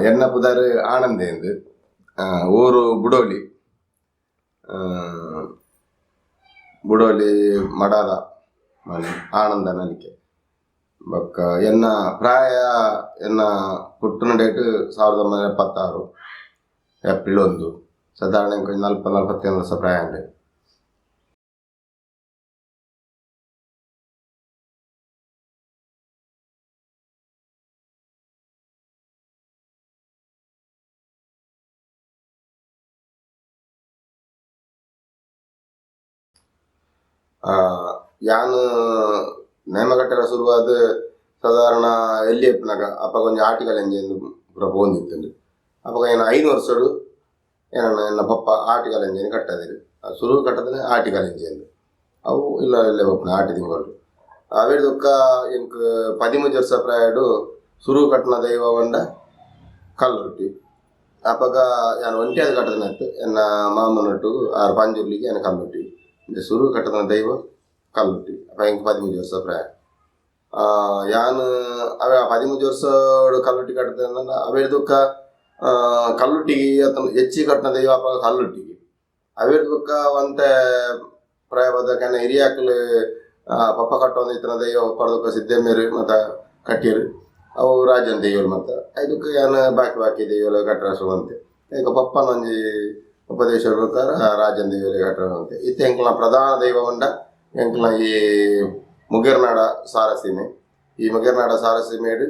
ಎನ್ನ ಪುದರ್ ಆನಂದೇಂದು, ಊರು ಬುಡೋಲಿ, ಬುಡೋಲಿ ಮಡಾಲ ಮನೆ ಆನಂದ ನಲಿಕೆ. ಬೊಕ್ಕ ಎನ್ನ ಪ್ರಾಯ, ಎನ್ನ ಪುಟ್ಟುನ ಡೇಟ್ 1976 ಏಪ್ರಿಲ್ 1. ಸಾಧಾರಣ ಎಂಕ್ 40-45 ವರ್ಷ ಪ್ರಾಯ ಉಂಡು. ಯಾನ್ ನೇಮಕಟ್ಟೆರ ಶುರುವಾದ್ ಸಾಧಾರಣ ಎಲ್ಲಿ ಎಪ್ಪುನಗ ಅಪಗ ಒಂಜಿ ಆಟಿಕಲೆಂಜಿ ಪೂರ ಪೋವೊಂದಿತ್ತುಂಡು. ಅಪಗ ಏನ 5 ವರ್ಷಡು ಏನ ಎನ್ನ ಪಪ್ಪ ಆಟಿಕಲೆಂಜಿನ್ ಕಟ್ಟದೆರ್. ಸುರು ಕಟ್ಟದನೆ ಆಟಿಕಲೆಂಜಿ ಅಂದ್ ಅವು ಇಲ್ಲ ಎಲ್ಲೆ ಪೋಪುನ ಆಟಿ ತಿಂಗಳು. ಅವೆಡ್ ಬೊಕ್ಕ ಎಂಕ್ 13 ವರ್ಷ ಪ್ರಾಯಡು ಸುರು ಕಟ್ಟುನ ದೈವ ಪಂಡ ಕಲ್ಲುರ್ಟಿ. ಅಪಗ ಯಾನ್ ಒಂಟಿಯಾದ್ ಕಟ್ಟದನತ್ ಎನ್ನ ಮಾಮನೊಟ್ಟುಗು ಆರ್ ಪಂಜುರ್ಲಿಗೆ ಯಾನ್ ಕಲ್ಲುರ್ಟಿ. ಸುರು ಕಟ್ಟದನ ದೈವ ಕಲ್ಲುರ್ಟಿ. ಅಪ ಎಂಕ್ 13 ವರ್ಷ ಪ್ರಾಯ. ಯಾನ್ ಅವೆ 13 ವರ್ಷ ಕಲ್ಲುರ್ಟಿ ಕಟ್ಟದ ಅವೆಡ್ ಬೊಕ್ಕ ಕಲ್ಲುರ್ಟಿಗೆ ಹೆಚ್ಚಿ ಕಟ್ಟುನ ದೈವ ಅಪಗ ಕಲ್ಲುರ್ಟಿಗೆ. ಅವೆಡ್ ಬೊಕ್ಕ ಒಂತೆ ಪ್ರಾಯ ಬದಕನ ಹಿರಿಯಾಕ್ಲು ಪಪ್ಪ ಕಟ್ಟೊಂದು ಇತ್ತಿನ ದೈವ ಪಪ್ಪ ಸಿದ್ದಮ್ಮೆರ್ ಮಾತ ಕಟ್ಟಿಯರು. ಅವು ರಾಜನ ದೈವಲು ಮಾತ. ಐದಕ್ಕೆ ಯಾನ್ ಬಾಕಿ ಬಾಕಿ ದೈವಲು ಕಟ್ಟರೆ ಶುರುವಂತೆ. ಐಕ ಪಪ್ಪನ ಒಂಜಿ ಉಪದೇಶ ಪ್ರಕಾರ ರಾಜನ ದೈವಲು ಕಟ್ಟರೆ. ಇತ್ತೆ ಎಂಕ್ಲನ ಪ್ರಧಾನ ದೈವ ಪಂಡ ಎಂಕ್ಲನ ಈ ಮುಗೇರ್ನಾಡ ಸಾರಸೀಮೆ. ಈ ಮುಗೇರ್ನಾಡ ಸಾರಸೀಮೆಡ್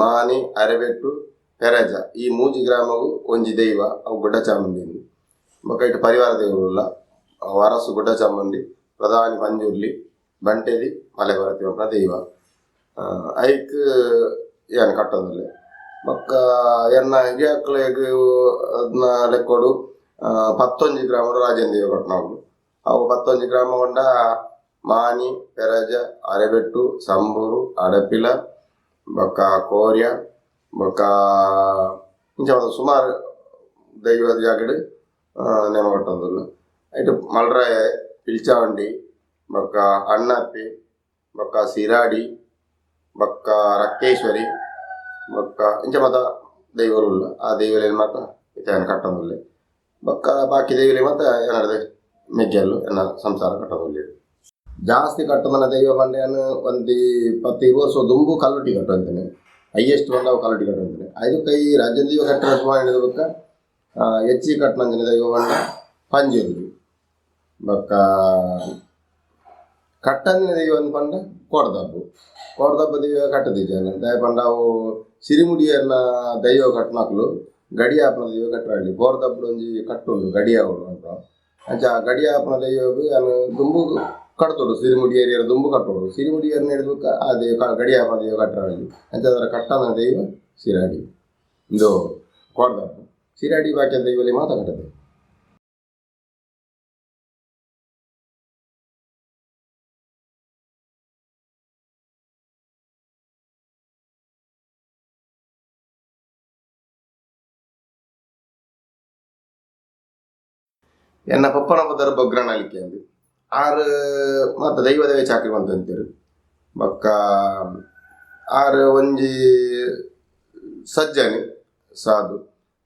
ಮಾನಿ, ಅರೆಬೆಟ್ಟು, ಪೆರಜ ಈ ಮೂಜಿ ಗ್ರಾಮಗು ಒಂಜಿ ದೈವ, ಅವು ಗುಡ್ಡಚಾಮುಂಡಿ. ಬೊಕ್ಕ ಇಟ್ಟು ಪರಿವಾರ ದೇವರುಲ್ಲ ವಾರಸು ಗುಡ್ಡಚಾಮುಂಡಿ, ಪ್ರಧಾನಿ ಪಂಜುರ್ಲಿ, ಬಂಟೆದಿ ಮಲೆಭರತಿ ಪನ್ಪಿನ ದೈವ. ಐಕ್ ಯಾನ್ ಕಟ್ಟೊಂದುಲ್ಲೆ. ಬೊಕ್ಕ ಎನ್ನ ಹಿರಿಯಕ್ಲೆಗ್ ನ ಲೆಕ್ಕೊಡು 11 ಗ್ರಾಮಡ್ ರಾಜನ ದೈವ ಕಟ್ಟುನಕುಲು. ಅವು 11 ಗ್ರಾಮ ಪಂಡ ಮಾನಿ, ಪೆರಜ, ಅರೆಬೆಟ್ಟು, ಸಂಬೂರು, ಅಡಪಿಲ, ಬೊಕ್ಕ ಕೋರ್ಯ, ಬೊಕ್ಕ ಇಂಚ ಸುಮಾರು ದೈವದ ಜಾಗಡ್ ನೇಮ ಕಟ್ಟೊಂದುಲ್ಲ. ಐಟ್ ಮಲ್ರಾಯ, ಪಿಲ್ಚಾವಂಡಿ, ಬೊಕ್ಕ ಅಣ್ಣಪ್ಪಿ, ಬೊಕ್ಕ ಸಿರಾಡಿ, ಬೊಕ್ಕ ರಕ್ಕೇಶ್ವರಿ, ಬೊಕ್ಕ ಇಂಚ ಮಾತ ದೈವಲು ಉಲ್ಲ. ಆ ದೈವಲೆನ್ ಮಾತ ಇತ್ತೆ ಯಾನ್ ಕಟ್ಟೊಂದುಲ್ಲೆ. ಬೊಕ್ಕ ಬಾಕಿ ದೈವಲೆಗ್ ಮಾತ ಎನಡ್ದ್ ಮೆಗ್ಗೆಲ್ಲು ಎನ್ನ ಸಂಸಾರ ಕಟ್ಟೊಂದುಲ್ಲೆರ್. ಜಾಸ್ತಿ ಕಟ್ಟೊಂದಿನ ದೈವ ಪಂಡ ಯಾನ್ ಒಂಜಿ 10-20 ವರ್ಷ ದುಂಬು ಕಲ್ಲುರ್ಟಿ ಕಟ್ಟೊಂದಿತ್ತೇನೆ. ಹೈಯೆಸ್ಟ್ ಪಂಡ ಅವು ಕಲ್ಲುರ್ಟಿ ಕಟ್ಟೊಂದಿತ್ತೇನೆ. ಐದಕ್ಕೆ ಈ ರಾಜನ ದೈವ ಕಟ್ಟರೆ ಶುರು ಬೊಕ್ಕ ಹೆಚ್ಚಿ ಕಟ್ಟುನಂಚಿನ ದೈವ ಪಂಡ ಪಂಜುರ್ಲಿ. ಬೊಕ್ಕ ಕಟ್ಟಂದಿನ ದೈವ ಪಂಡ ಕೋಡದಬ್ಬು. ಕೋಡದಬ್ಬು ದೈವ ಕಟ್ಟುದಿಜ್ಜಿ ಯಾನ್. ದಾಯೆ ಪಂಡ ಅವು ಸಿರಿಮುಡಿಯರ್ನ ದೈವ ಕಟ್ಟುನಕುಲು ಗಡಿ ಆಪುನ ದೈವ ಕಟ್ಟರಲ್ಲಿ. ಕೋಡದಬ್ಬುಡು ಒಂಜಿ ಕಟ್ಟುಂಡು ಗಡಿ ಆವೊಡು ಪನ್ಪ. ಅಂಚ ಗಡಿ ಆಪುನ ದೈವಗ್ ಯಾನ್ ದುಂಬು ಕಟ್ಟೊಡು, ಸಿರಿಮುಡಿಯೇರಿಯರ ದುಂಬು ಕಟ್ಟೊಡು. ಸಿರಿಮುಡಿಯರ್ನ ಹಿಡಿದು ಬೊಕ್ಕ ಆ ದೈವ ಗಡಿ ಆಪುನ ದೈವ ಕಟ್ಟರಲ್ಲಿ. ಅಂಚ ಅದರ ಕಟ್ಟಂದಿನ ದೈವ ಸಿರಾಡಿ ಇಂದು ಕೋಡದಬ್ಬು. ಸಿರಾಡಿ ಬಾಕಿ ದೈವಲಿ ಮಾತ ಕಟ್ಟುದು. ಎನ್ನ ಪಪ್ಪನ ಪುದರ್ ಬೊಗ್ರ ನಲಿಕೆ ಅಂದ್. ಆರ್ ಮಾತ ದೈವದವೇ ಚಾಕ್ರಿ ಮಂತೊಂದಿತ್ತೆರ್. ಬೊಕ್ಕ ಆರ್ ಒಂಜಿ ಸಜ್ಜನೆ ಸಾಧು.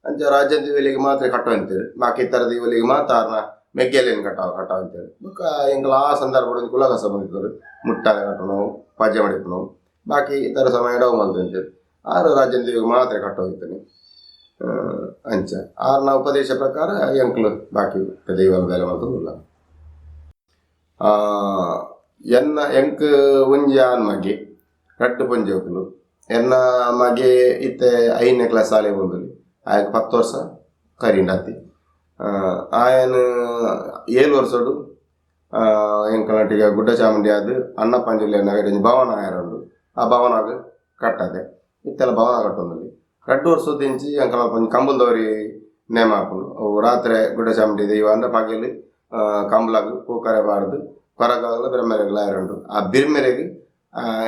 ಅಂಚ ರಾಜನ ದೈವಲೆಗ್ ಮಾತ್ರ ಕಟ್ಟೊಂದಿತ್ತೆರ್. ಬಾಕಿ ಇತರ ದೈವಲೆಗ್ ಮಾತ ಆರ್ನ ಮೆಗ್ಗೆಲೆನ್ ಕಟ್ಟೊಂದಿತ್ತೆರ್. ಬೊಕ್ಕ ಎಂಕುಲು ಆ ಸಂದರ್ಭಡ್ ಒಂಜಿ ಕುಲಕಸ ಮಂತಿತ್ತೆರ್. ಮುಟ್ಟಾಲೆ ಕಟ್ಟುನವು, ಪಜೆ ಮಡಿಪುನವು, ಬಾಕಿ ಇತರ ಸಮಯಡ್ ಅವು ಮಂತೊಂದಿತ್ತೆರ್. ಆರ್ ರಾಜನ ದೈವಗ್ ಮಾತ್ರ ಕಟ್ಟೊಂದಿತ್ತೇನೆ. ಅಂಚ ಆರ್ನ ಉಪದೇಶ ಪ್ರಕಾರ ಎಂಕುಲು ಬಾಕಿ ದೈವದ ಬೇಲೆ ಮಂತೊಂದುಲ್ಲ. ಎನ್ನ ಎಂಕ್ ಒಂಜಿ ಆನ್ ಮಗೆ, ರಡ್ಡ್ ಪೊಂಜೋಕುಲು. ಎನ್ನ ಮಗೆ ಇತ್ತೆ 5ನೇ ಕ್ಲಾಸ್ ಶಾಲೆಗ್ ಪೋವೊಂದುಲ್ಲೆ. ಆಯಗ್ 10 ವರ್ಷ ಕರಿಂಡಾತಿ. ಆಯನ್ 7 ವರ್ಷಡು ಎಂಕಲ್ನೊಟ್ಟಿಗೆ ಗುಡ್ಡ ಚಾಮುಂಡಿ ಆದ್ ಅಣ್ಣ ಪಂಜುರ್ಲಿ ನಗರ ಒಂಜಿ ಭವನ ಆಯೆರೆ ಉಂಡು. ಆ ಭವನಗ್ ಕಟ್ಟದೆ. ಇತ್ತೆಲ ಭವನ ಕಟ್ಟೊಂದುಲ್ಲೆ. 2 ವರ್ಷದಿಂಚಿ ಎಂಕಲ್ಪ ಒಂಜಿ ಕಂಬುಲದವರಿ ನೇಮ ಆಪುಂಡು. ಅವು ರಾತ್ರೆ ಗುಡ್ಡ ಚಾಮುಂಡಿ ದೈವ ಅಂಡ ಪಗೆಲ್ ಕಂಬುಲಗ್ ಪೂಕರೆ ಪಾಡ್ದ್ ಕೊರಗಲ ಬಿರ್ಮೆರೆಗ್ಲ ಆಯೆರೆ ಉಂಡು. ಆ ಬಿರ್ಮೆರೆಗ್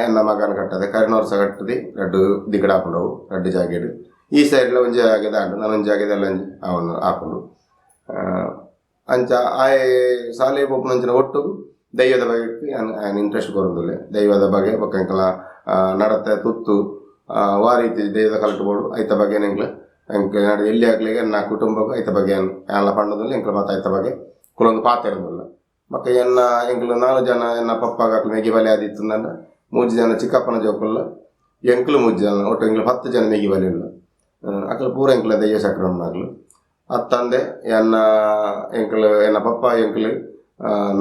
ಎನ್ನ ಮಗನ್ ಕಟ್ಟದೆ. ಕರಿನ ವರ್ಷ ಕಟ್ಟುದು ರಡ್ಡ್ ದಿಕ್ಕಡ್ ಆಪುಂಡು ಅವು ರಡ್ಡ್ ಜಾಗೆಡ್. ಈ ಸೈಡ್ಲ ಒಂಜಿ ಜಾಗೆದ ಆಂಡ್ ನನೊಂಜಿ ಜಾಗೆದಲ್ಲ ಒಂಜಿ ಆವೊಂದು ಆಪುಂಡು. ಅಂಚ ಆಯೆ ಶಾಲೆಗ್ ಪೋಪುನಂಚಿನ ಒಟ್ಟುಗು ದೈವದ ಬಗೆಕ್ ಯಾನ್ ಆಯನ್ ಇಂಟ್ರೆಸ್ಟ್ ಕೊರೊಂದುಲ್ಲೆ. ದೈವದ ಬಗೆ ಬೊಕ್ಕ ಎಂಕಲ್ನ ನಡತೆ ತುತ್ತು ವಾ ರೀತಿ ದೈವದ ಕಲಟ್ ಬೋಡು ಐತ ಬಗ್ಗೆ ಎಂಕ್ಲು ಎಂಕ್ ಎಲ್ಲಿ ಆಗ್ಲಿಗೆ ಎನ್ನ ಕುಟುಂಬಕ್ಕೂ ಐತ ಬಗ್ಗೆ ಎಲ್ಲ ಪಂಡದಲ್ಲಿ ಎಂಕ್ಲು ಮಾತ ಐತ ಬಗ್ಗೆ ಕುಲೊಂದು ಪಾತೆರೊಂದುಲ್ಲ. ಬೊಕ್ಕ ಎನ್ನ ಎಂಕ್ಲು 4 ಜನ ಎನ್ನ ಪಪ್ಪಾಗ ಅಕ್ಲು ಮೆಗಿ ಬಲೆ ಆದಿತ್ತುಂದಂಡ 3 ಜನ ಚಿಕ್ಕಪ್ಪನ ಜೋಕುಲ್ಲ ಎಂಕ್ಲು 3 ಜನ ಒಟ್ಟು ಎಂಕ್ಲು 10 ಜನ ಮೆಗಿ ಬಲೆ ಉಲ್ಲ. ಅಕ್ಲು ಪೂರ ಎಂಕ್ಲ ದೈವ ಚಕ್ರನಾಗ್ಲು ಅತ್ತಂದೆ ಎನ್ನ ಎಂಕ್ಲು ಎನ್ನ ಪಪ್ಪ ಎಂಕ್ಲು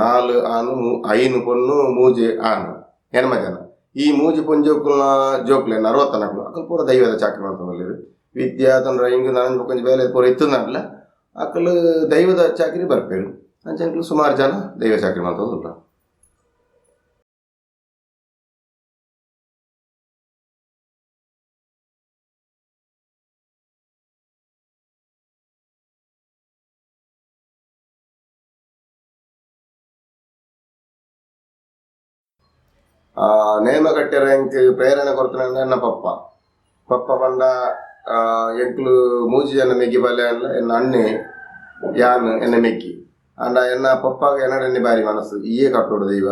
4 ಆನು 5 ಪೊಣ್ಣು 3 ಆನು 8 ಜನ. ಈ 3 ಪೊಂಜೋಕುಲ್ನ ಜೋಕುಲು ಎನ್ನ 60 ನಕಲು ಅಕಲ್ ಪೂರ ದೈವದ ಚಾಕ್ರಿ ಮಾಡ್ತೊಂದುಲ್ಲೆರ್. ವಿದ್ಯಾ ತಂದ್ರ ಇಂಗ್ ನನಂಜಿ ಬೊಕೊಂಜಿ ಬೇಲೆ ಪೂರ ಇತ್ತುಂದಾಂಡಲ ಅಕುಲು ದೈವದ ಚಾಕ್ರಿ ಬರ್ಪೆರ್. ಅಂಚ ಎಂಕ್ಲು ಸುಮಾರು ಜನ ದೈವ ಚಾಕ್ರಿ ಮಲ್ತೊಂದುಲ್ಲ. ನೇಮ ಕಟ್ಟೆರೆ ಎಂಕ್ ಪ್ರೇರಣೆ ಕೊರ್ತುನ ಎನ್ನ ಪಪ್ಪ. ಪಪ್ಪ ಪಂಡ ಎಂಕ್ಲು 3 ಜನ ಮೆಗ್ಗಿ ಬಲ್ಲೆ ಅಂಡ್ಲ ಎನ್ನ ಅಣ್ಣೆ ಯಾನ್ ಎನ್ನ ಮೆಗ್ಗಿ. ಅಂಡ ಎನ್ನ ಪಪ್ಪಾಗ ಎನ್ನಡನ್ನೇ ಬಾರಿ ಮನಸ್ಸು ಈಯೇ ಕಟ್ಟೋಡು ದೈವ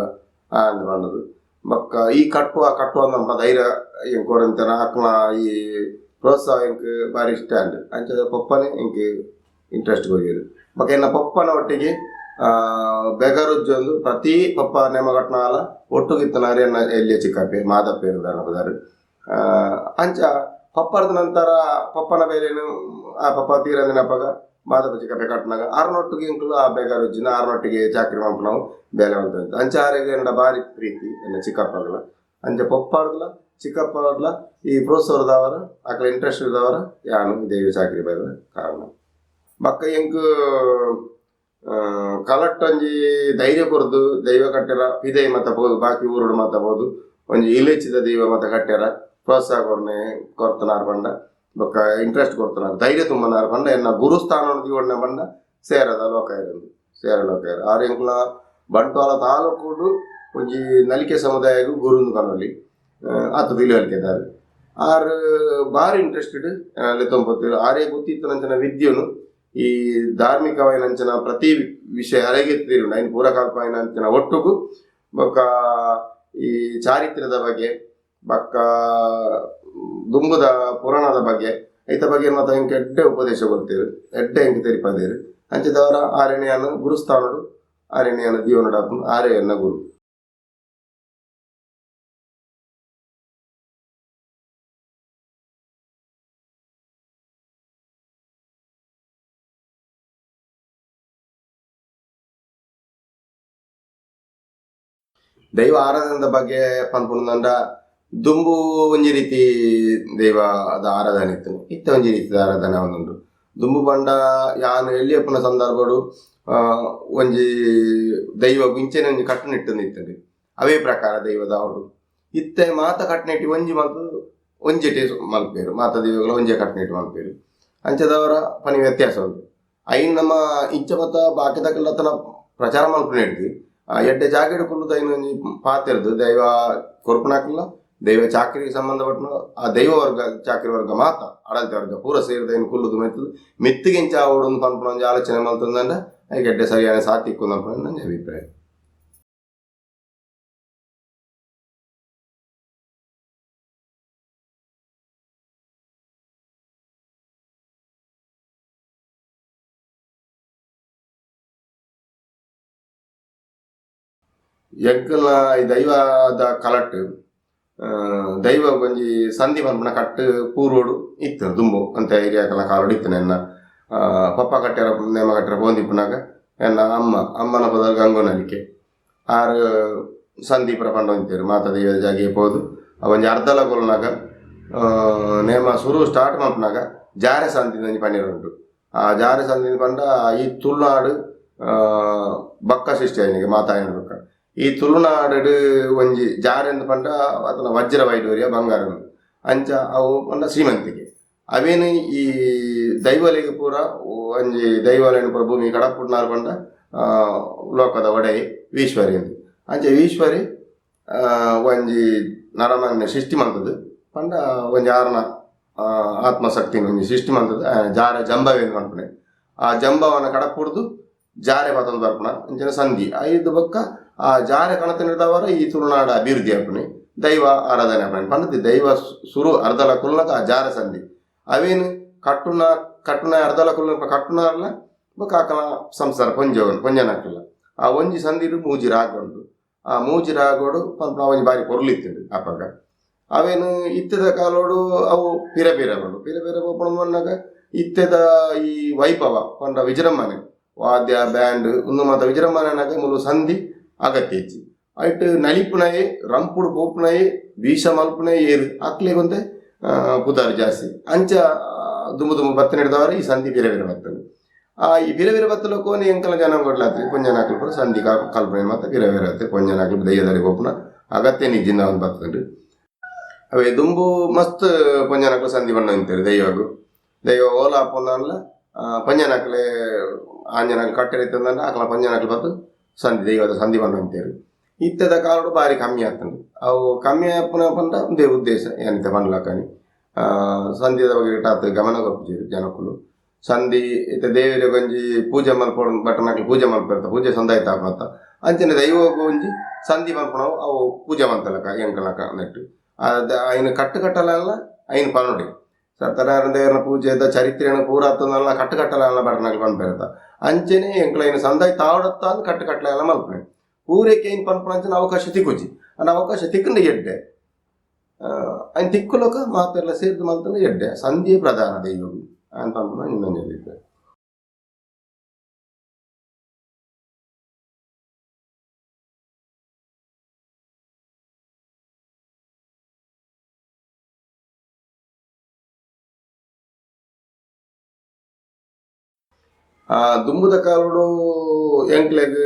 ಅಂದ್ ಪಂಡದು. ಬೊಕ್ಕ ಈ ಕಟ್ಟುವ ಕಟ್ಟುವ ನಮ್ಮ ಧೈರ್ಯ ಎಂಕ್ ಕೊರಂತನ ಅಕ್ಲ ಈ ಪ್ರೋತ್ಸಾಹ ಎಂಕ್ ಬಾರಿ ಇಷ್ಟ ಅಂಡ್ ಅಂಚ ಪಪ್ಪನೇ ಎಂಕ್ ಇಂಟ್ರೆಸ್ಟ್ ಕೊರಿಯೆರ್. ಬೊಕ್ಕ ಎನ್ನ ಪಪ್ಪನ ಒಟ್ಟಿಗೆ ಬೆಗರುಜ್ಜೊಂದು ಪ್ರತಿ ಪಪ್ಪ ನೇಮ ಕಟ್ನಾಲ ಒಟ್ಟುಗಿತ್ತನಾರು ಎನ್ನ ಎಲ್ಲಿಯ ಚಿಕ್ಕಪ್ಪೆ ಮಾದಪ್ಪೆ ಪದಾರು. ಅಂಚ ಪಪ್ಪರದ ನಂತರ ಪಪ್ಪನ ಬೇಲೆನು ಆ ಪಪ್ಪ ತೀರಂದಿನಪಗ ಮಾದಪ್ಪ ಚಿಕ್ಕಪ್ಪೆ ಕಟ್ನಾಗ ಆರ್ನೊಟ್ಟಿಗೆ ಎಂಕುಲು ಆ ಬೆಗರುಜ್ಜಿನ ಆರ್ನೊಟ್ಟಿಗೆ ಚಾಕ್ರಿ ಮನ್ಪುನವು ಬೇಲೆ ಮಲ್ತೊಂದಿತ್ತ. ಅಂಚ ಆರೆಗ್ ಎನ್ನಡ ಬಾರಿ ಪ್ರೀತಿ ಎನ್ನ ಚಿಕ್ಕಪ್ಪಗ್ಲ. ಅಂಚ ಪಪ್ಪರ್ದ್ಲ ಚಿಕ್ಕಪ್ಪರ್ದ್ಲ ಈ ಪ್ರೋತ್ಸಾಹದವರ ಅಕ್ಲ ಇಂಟ್ರೆಸ್ಟ್ ಇದ್ದವರ ಯಾನು ದೈವ ಚಾಕ್ರಿ ಬೈದ ಕಾರಣ. ಬೊಕ್ಕ ಎಂಕ್ ಕಲಟ್ಟೊಂಜಿ ಧೈರ್ಯ ಕೊರ್ದು ದೈವ ಕಟ್ಟೆರ ಪಿದೈ ಮಾತ ಪೋದು ಬಾಕಿ ಊರುಡು ಮಾತ ಪೋದು ಒಂಜಿ ಇಲೆಚ್ಚಿದ ದೈವ ಮಾತ ಕಟ್ಟೆರ ಪ್ರೋತ್ಸಾಹ ಕೊರ್ನೆ ಕೊರ್ತನಾರ್ ಪಂಡ ಬೊಕ್ಕ ಇಂಟ್ರೆಸ್ಟ್ ಕೊರ್ತನಾರ್ ಧೈರ್ಯ ತುಂಬನಾರ್ ಪಂಡ ಎನ್ನ ಗುರುಸ್ಥಾನ ದೀವೊಂಡ ಪಂಡ ಸೇರದ ಲೋಕಾಯೆರ್ ಸೇರ ಲೋಕಾಯೆರ್. ಆರ್ ಎಂಕ್ಲ ಬಂಟ್ವಾಳ ತಾಲೂಕುಡು ಒಂಜಿ ನಲಿಕೆ ಸಮುದಾಯಗ್ ಗುರುಂದು ಪನೊಲಿ ಆತ್ ತಿಳಿವಳಿಕೆದಾರ್. ಆರ್ ಬಾರಿ ಇಂಟ್ರೆಸ್ಟೆಡ್ ಲೆತ್ತೊಂದು ಆರೇ ಗೊತ್ತಿತ್ತನಂಚಿನ ವಿದ್ಯೆನು ಈ ಧಾರ್ಮಿಕವಾಯಿನಂಚಿನ ಪ್ರತಿ ವಿಷಯ ಅರೆಗೆ ತೀರುಂಡು ಐನ್ ಪೂರ ಕಲ್ಪಾಯಿನಂಚಿನ ಒಟ್ಟುಗು ಬೊಕ್ಕ ಈ ಚಾರಿತ್ರ್ಯದ ಬಗ್ಗೆ ಬೊಕ್ಕ ದುಂಬುದ ಪುರಾಣದ ಬಗ್ಗೆ ಐತ ಬಗ್ಗೆ ಮಾತ ಎಂಕ್ ಎಡ್ಡೆ ಉಪದೇಶ ಕೊರ್ತೆರ್ ಎಡ್ಡೆ ಎಂಕ್ ತೆರಿಪಾದೆರ್. ಅಂಚದವರ ಆರೆನೆಯಾನ್ ಗುರುಸ್ಥಾನಡು ಆರೆನೆಯಾನ್ ದೀವೊನೊಡು ಆಪುಂಡು ಆರೇ ಎನ್ನ ಗುರು. ದೈವ ಆರಾಧನೆದ ಬಗ್ಗೆ ಪನ್ಪುಂಡ ದುಂಬು ಒಂಜಿ ರೀತಿ ದೈವದ ಆರಾಧನೆ ಇತ್ತು ಇತ್ತೆ ಒಂಜಿ ರೀತಿದ ಆರಾಧನೆ ಆವೊಂದುಂಡು. ದುಂಬು ಪಂಡ ಯಾನ್ ಎಲ್ಲಿ ಉಪ್ಪುನ ಸಂದರ್ಭಡು ಒಂಜಿ ದೈವಗ್ ಇಂಚನೆ ಒಂಜಿ ಕಟ್ಟುನಿಟ್ಟು ಇತ್ತುಂಡು ಅವೇ ಪ್ರಕಾರ ದೈವದ ಆವೊಡು. ಇತ್ತೆ ಮಾತ ಕಟ್ಟುನಿಟ್ಟು ಒಂಜಿ ಮಲ್ತ್ ಒಂಜೆಟೆ ಮಲ್ಪೆರ್ ಮಾತ ದೈವಗಳ ಒಂಜೆ ಕಟ್ಟುನಿಟ್ಟು ಮಲ್ಪೆರ್. ಅಂಚದವರ ಪನಿ ವ್ಯತ್ಯಾಸ ಉಂಡು. ಐನ್ ನಮ ಇಂಚ ಮಾತ ಬಾಕಿದಕಲ್ನ ಪ್ರಚಾರ ಮಲ್ಪುನೆಡ್ದ್ ಎಡ್ಡೆ ಜಾಗೆಡ್ ಕುಲ್ಲುದು ಐನ್ ಒಂಜಿ ಪಾತೆರ್ದ್ ದೈವ ಕೊರ್ಪುನಕುಲ್ಲ ದೈವ ಚಾಕ್ರಿಗೆ ಸಂಬಂಧಪಟ್ಟನ ಆ ದೈವ ವರ್ಗ ಚಾಕ್ರಿ ವರ್ಗ ಮಾತ ಆಡಳಿತ ವರ್ಗ ಪೂರ ಸೇರ್ದ್ ಐನ್ ಕುಲ್ಲುದು ಮೆತ್ತುದು ಮಿತ್ತಿಗೆ ಇಂಚ ಆವೊಡು ಪನ್ಪುನ ಒಂಜಿ ಆಲೋಚನೆ ಮಲ್ತೊಂದುಂಡ ಐಕ್ ಎಡ್ಡೆ ಸರಿಯಾದ ಸಾಥ್ ಇಕ್ಕುಂದು ಪನ್ಪುನ ಒಂಜಿ ಅಭಿಪ್ರಾಯ. ಎಂಕಲ್ನ ಈ ದೈವದ ಕಲಟ್ ದೈವ ಒಂಜಿ ಸಂಧಿ ಪನ್ಪುನ ಕಟ್ಟ್ ಪೂರ್ವೊಡು ಇತ್ತು ದುಂಬು ಅಂತೆ ಹಿರಿಯಾಕಲ್ನ ಕಾಲೊಡು ಇತ್ತು. ಎನ್ನ ಪಪ್ಪ ಕಟ್ಟೆರ ನೇಮ ಕಟ್ಟೆರ ಪೋವೊಂದಿಪ್ಪುನಗ ಎನ್ನ ಅಮ್ಮ ಅಮ್ಮನ ಪುದರ್ ಗಂಗು ನಲಿಕೆ ಆರ್ ಸಂಧಿ ಪೂರ ಪಂಡೊಂದಿತ್ತೆರ್ ಮಾತ ದೈವದ ಜಾಗೆಗ್ ಪೋದು ಒಂಜಿ ಅರ್ಧಲ ಕೊಲ್ನಗ ನೇಮ ಸುರು ಸ್ಟಾರ್ಟ್ ಮಲ್ಪುನಗ ಜಾರೆ ಸಂಧಿ ಒಂಜಿ ಪನಿಯೆರೆ ಉಂಡು. ಆ ಜಾರೆ ಸಂಧಿ ಪಂಡ ಈ ತುಳುನಾಡ್ ಬೊಕ್ಕ ಸೃಷ್ಟಿ ಆಯಿನಿಗೆ ಮಾತ ಆಯಿನ ಬೊಕ್ಕ ಈ ತುಳುನಾಡ್ ಒಂಜಿ ಜಾರೆಂದ್ ಪಂಡ ಅತನ ವಜ್ರ ವೈಡೂರ್ಯ ಬಂಗಾರ ಅಂಚ ಅವು ಪಂಡ ಶ್ರೀಮಂತಿಕೆ ಅವೇನು ಈ ದೈವಲೆಗ್ ಪೂರ ಒಂಜಿ ದೈವಲೆನ್ ಪೂರ ಭೂಮಿ ಕಡಪುಡ್ನಾರ್ ಪಂಡ ಲೋಕದ ಒಡೈ ಈಶ್ವರಿ ಅಂದ್. ಅಂಚ ಈಶ್ವರಿ ಒಂಜಿ ನರಮಾನ್ಯ ಸೃಷ್ಟಿ ಮಲ್ತುದು ಪಂಡ ಒಂಜಿ ಆರ್ನ ಆತ್ಮಶಕ್ತಿನ್ ಒಂಜಿ ಸೃಷ್ಟಿ ಮಲ್ತುದು ಜಾರೆ ಜಂಬವೇಂದ್ ಪನ್ಪುನೆ. ಆ ಜಂಬವನ ಕಡಪುಡ್ದು ಜಾರೆ ಪತೊಂದು ಬರ್ಪುನ ಅಂಚಿನ ಸಂಧಿ ಐದು ಬೊಕ್ಕ ಆ ಜಾರೆ ಕಣತಿನದವರ ಈ ತುಳುನಾಡ ಅಭಿವೃದ್ಧಿ ಆಪುನೆ. ದೈವ ಆರಾಧನೆ ಆಪುಂಡು ಪಂಡ ದೈವ ಸುರು ಅರ್ಧಲ ಕುಲ್ಲಕ ಆ ಜಾರ ಸಂಧಿ ಅವೇನು ಕಟ್ಟುನ ಕಟ್ಟುನ ಅರ್ಧಲ ಕುಲ್ಲ ಕಟ್ಟುನಾರ್ಲ ಬೊಕ್ಕ ಆಕಲ ಸಂಸಾರ ಪೊಂಜವನ್ ಪೊಂಜನಕಲ್ಲ ಆ ಒಂಜಿ ಸಂಧಿಡು ಮೂಜಿ ರಾಗ ಉಂಡು ಆ ಮೂಜಿ ರಾಗೋಡು ಪನ್ಪುನ ಒಂಜಿ ಬಾರಿ ಪೊರ್ಲಿತ್ತುಂಡು ಅಪಗ ಅವೇನು ಇತ್ತೆದ ಕಾಲೋಡು ಅವು ಪಿರ ಪಿರ ಉಂಡು ಪಿರ ಪಿರ ಪೋಪುನ ಪನ್ನಗ ಇತ್ತೆದ ಈ ವೈಭವ ಪಂಡ ವಿಜೃಂಭಣೆ ವಾದ್ಯ ಬ್ಯಾಂಡ್ ಉಂದು ಮಾತ ವಿಜೃಂಭಣೆ ಅನ್ನಾಗ ಮುಲು ಸಂಧಿ ಅಗತ್ಯ ಇಜ್ಜಿ ಐಟ್ ನಲಿಪುನಯೆ ರಂಪುಡು ಪೋಪುನಯೆ ಬೀಷ ಮಲ್ಪುನಯೆ ಏರು ಅಕ್ಲೆಗ್ ಒಂತೆ ಪುದಾರ್ ಜಾಸ್ತಿ ಅಂಚ ದುಂಬು ದುಂಬು ಬತ್ತನೆಡ್ದವರೆ ಈ ಸಂಧಿ ಪಿರ ಪಿರ ಬತ್ತುಂಡು ಆ ಈ ಪಿರ ಪಿರ ಬತ್ತಲ ಕೋನಿ ಎಂಕಲ ಜನ ಕೊಡ್ಲಾತ್ರಿ ಪೊಂಜನಾಕ್ಲು ಪೂರ ಸಂಧಿ ಕಲ್ಪನೆ ಮಾತ ಪಿರ ಪಿರ ಬತ್ತೆ ಪೊಂಜನಾಕ್ಲು ದೈವದಡಿ ಪೋಪುನ ಅಗತ್ಯ ನಿಜ್ಜಿಂದ ಒಂದು ಬತ್ತುಂಡು. ಅವೇ ದುಂಬು ಮಸ್ತ್ ಪೊಂಜನಾಕ್ಲು ಸಂಧಿ ಬಣ್ಣ ನಿಂತೇರು ದೈವಗು ದೈವ ಓಲ ಪೊಂದಾನ್ಲ ಪಂಜನಾಕ್ಲೆ ಆಂಜನಾಕ್ಲು ಕಟ್ಟೆರಿತ್ತಂದಂಡ ಆಕಲ ಪಂಜನಾಕ್ಲು ಬತ್ತು ಸಂಧಿ ದೈವದ ಸಂಧಿ ಬಣ್ಣ ನಿಂತೇರು. ಇತ್ತೆದ ಕಾಲಡು ಬಾರಿ ಕಮ್ಮಿ ಆತುಂಡು ಅವು ಕಮ್ಮಿ ಆಪುನ ಪಂಡ ಉಂದೇ ಉದ್ದೇಶ ಏನಿತ್ತೆ ಪನ್ಲಕನಿ ಸಂಧಿದ ಬಗ್ಗೆ ಆತ್ ಗಮನ ಕೊರ್ಪುಜೆರ್ ಜನಕುಲು ಸಂಧಿ ಇತ್ತೆ ದೇವೆರೆಗ್ ಒಂಜಿ ಪೂಜೆ ಮಲ್ಪೊಡು ಭಟ್ಟನಕ್ಲು ಪೂಜೆ ಮಲ್ಪೆರ್ತ ಪೂಜೆ ಸಂದಾಯ್ತ ಆಪುನತ್ತ ಅಂಚನೆ ದೈವಗ್ ಒಂಜಿ ಸಂಧಿ ಮಲ್ಪುನವು ಅವು ಪೂಜೆ ಮಲ್ತಲಕ ಎಂಕಲಕ ನೆಟ್ಟ್ ಐನ್ ಕಟ್ಟು ಕಟ್ಟಲಲ್ಲ ಐನ್ ಪನೊಡಿ ಸತ್ಯನಾರಾಯಣ ದೇವರ ಪೂಜೆದ ಚರಿತ್ರೆನ ಪೂರ ಅತ್ತಂದಲ್ಲ ಕಟ್ಟು ಕಟ್ಟಲಲ್ಲ ಭಟ್ಟನಕ್ಲು ಪನ್ಪೆರ್ತ ಅಂಚನೆ ಎಂಕುಲು ಐನ್ ಸಂದಾಯ ತಾವಡತ್ತ ಅಂದ್ ಕಟ್ಟು ಕಟ್ಟಲೆಲ್ಲ ಮಲ್ಪುನೆ ಪೂರೈಕೆ ಐನ್ ಪನ್ಪುನಂಚಿನ ಅವಕಾಶ ತಿಕ್ಕುಜಿ ಅಂಡ ಅವಕಾಶ ತಿಕ್ಕುಂಡ ಎಡ್ಡೆ ಐನ್ ತಿಕ್ಕುಲಕ ಮಾತೆರ್ಲ ಸೇರ್ದ್ ಮಲ್ತುಂಡ ಎಡ್ಡೆ ಸಂಧಿಯೇ ಪ್ರಧಾನ ದೈವಗ್ ಆನ್ ಪನ್ಪುನ ಇನ್ನೊಂಜಿ ಅಭಿಪ್ರಾಯ. ದುಂಬುದ ಕಾಲೋಡು ಎಂಕ್ಲೆಗ್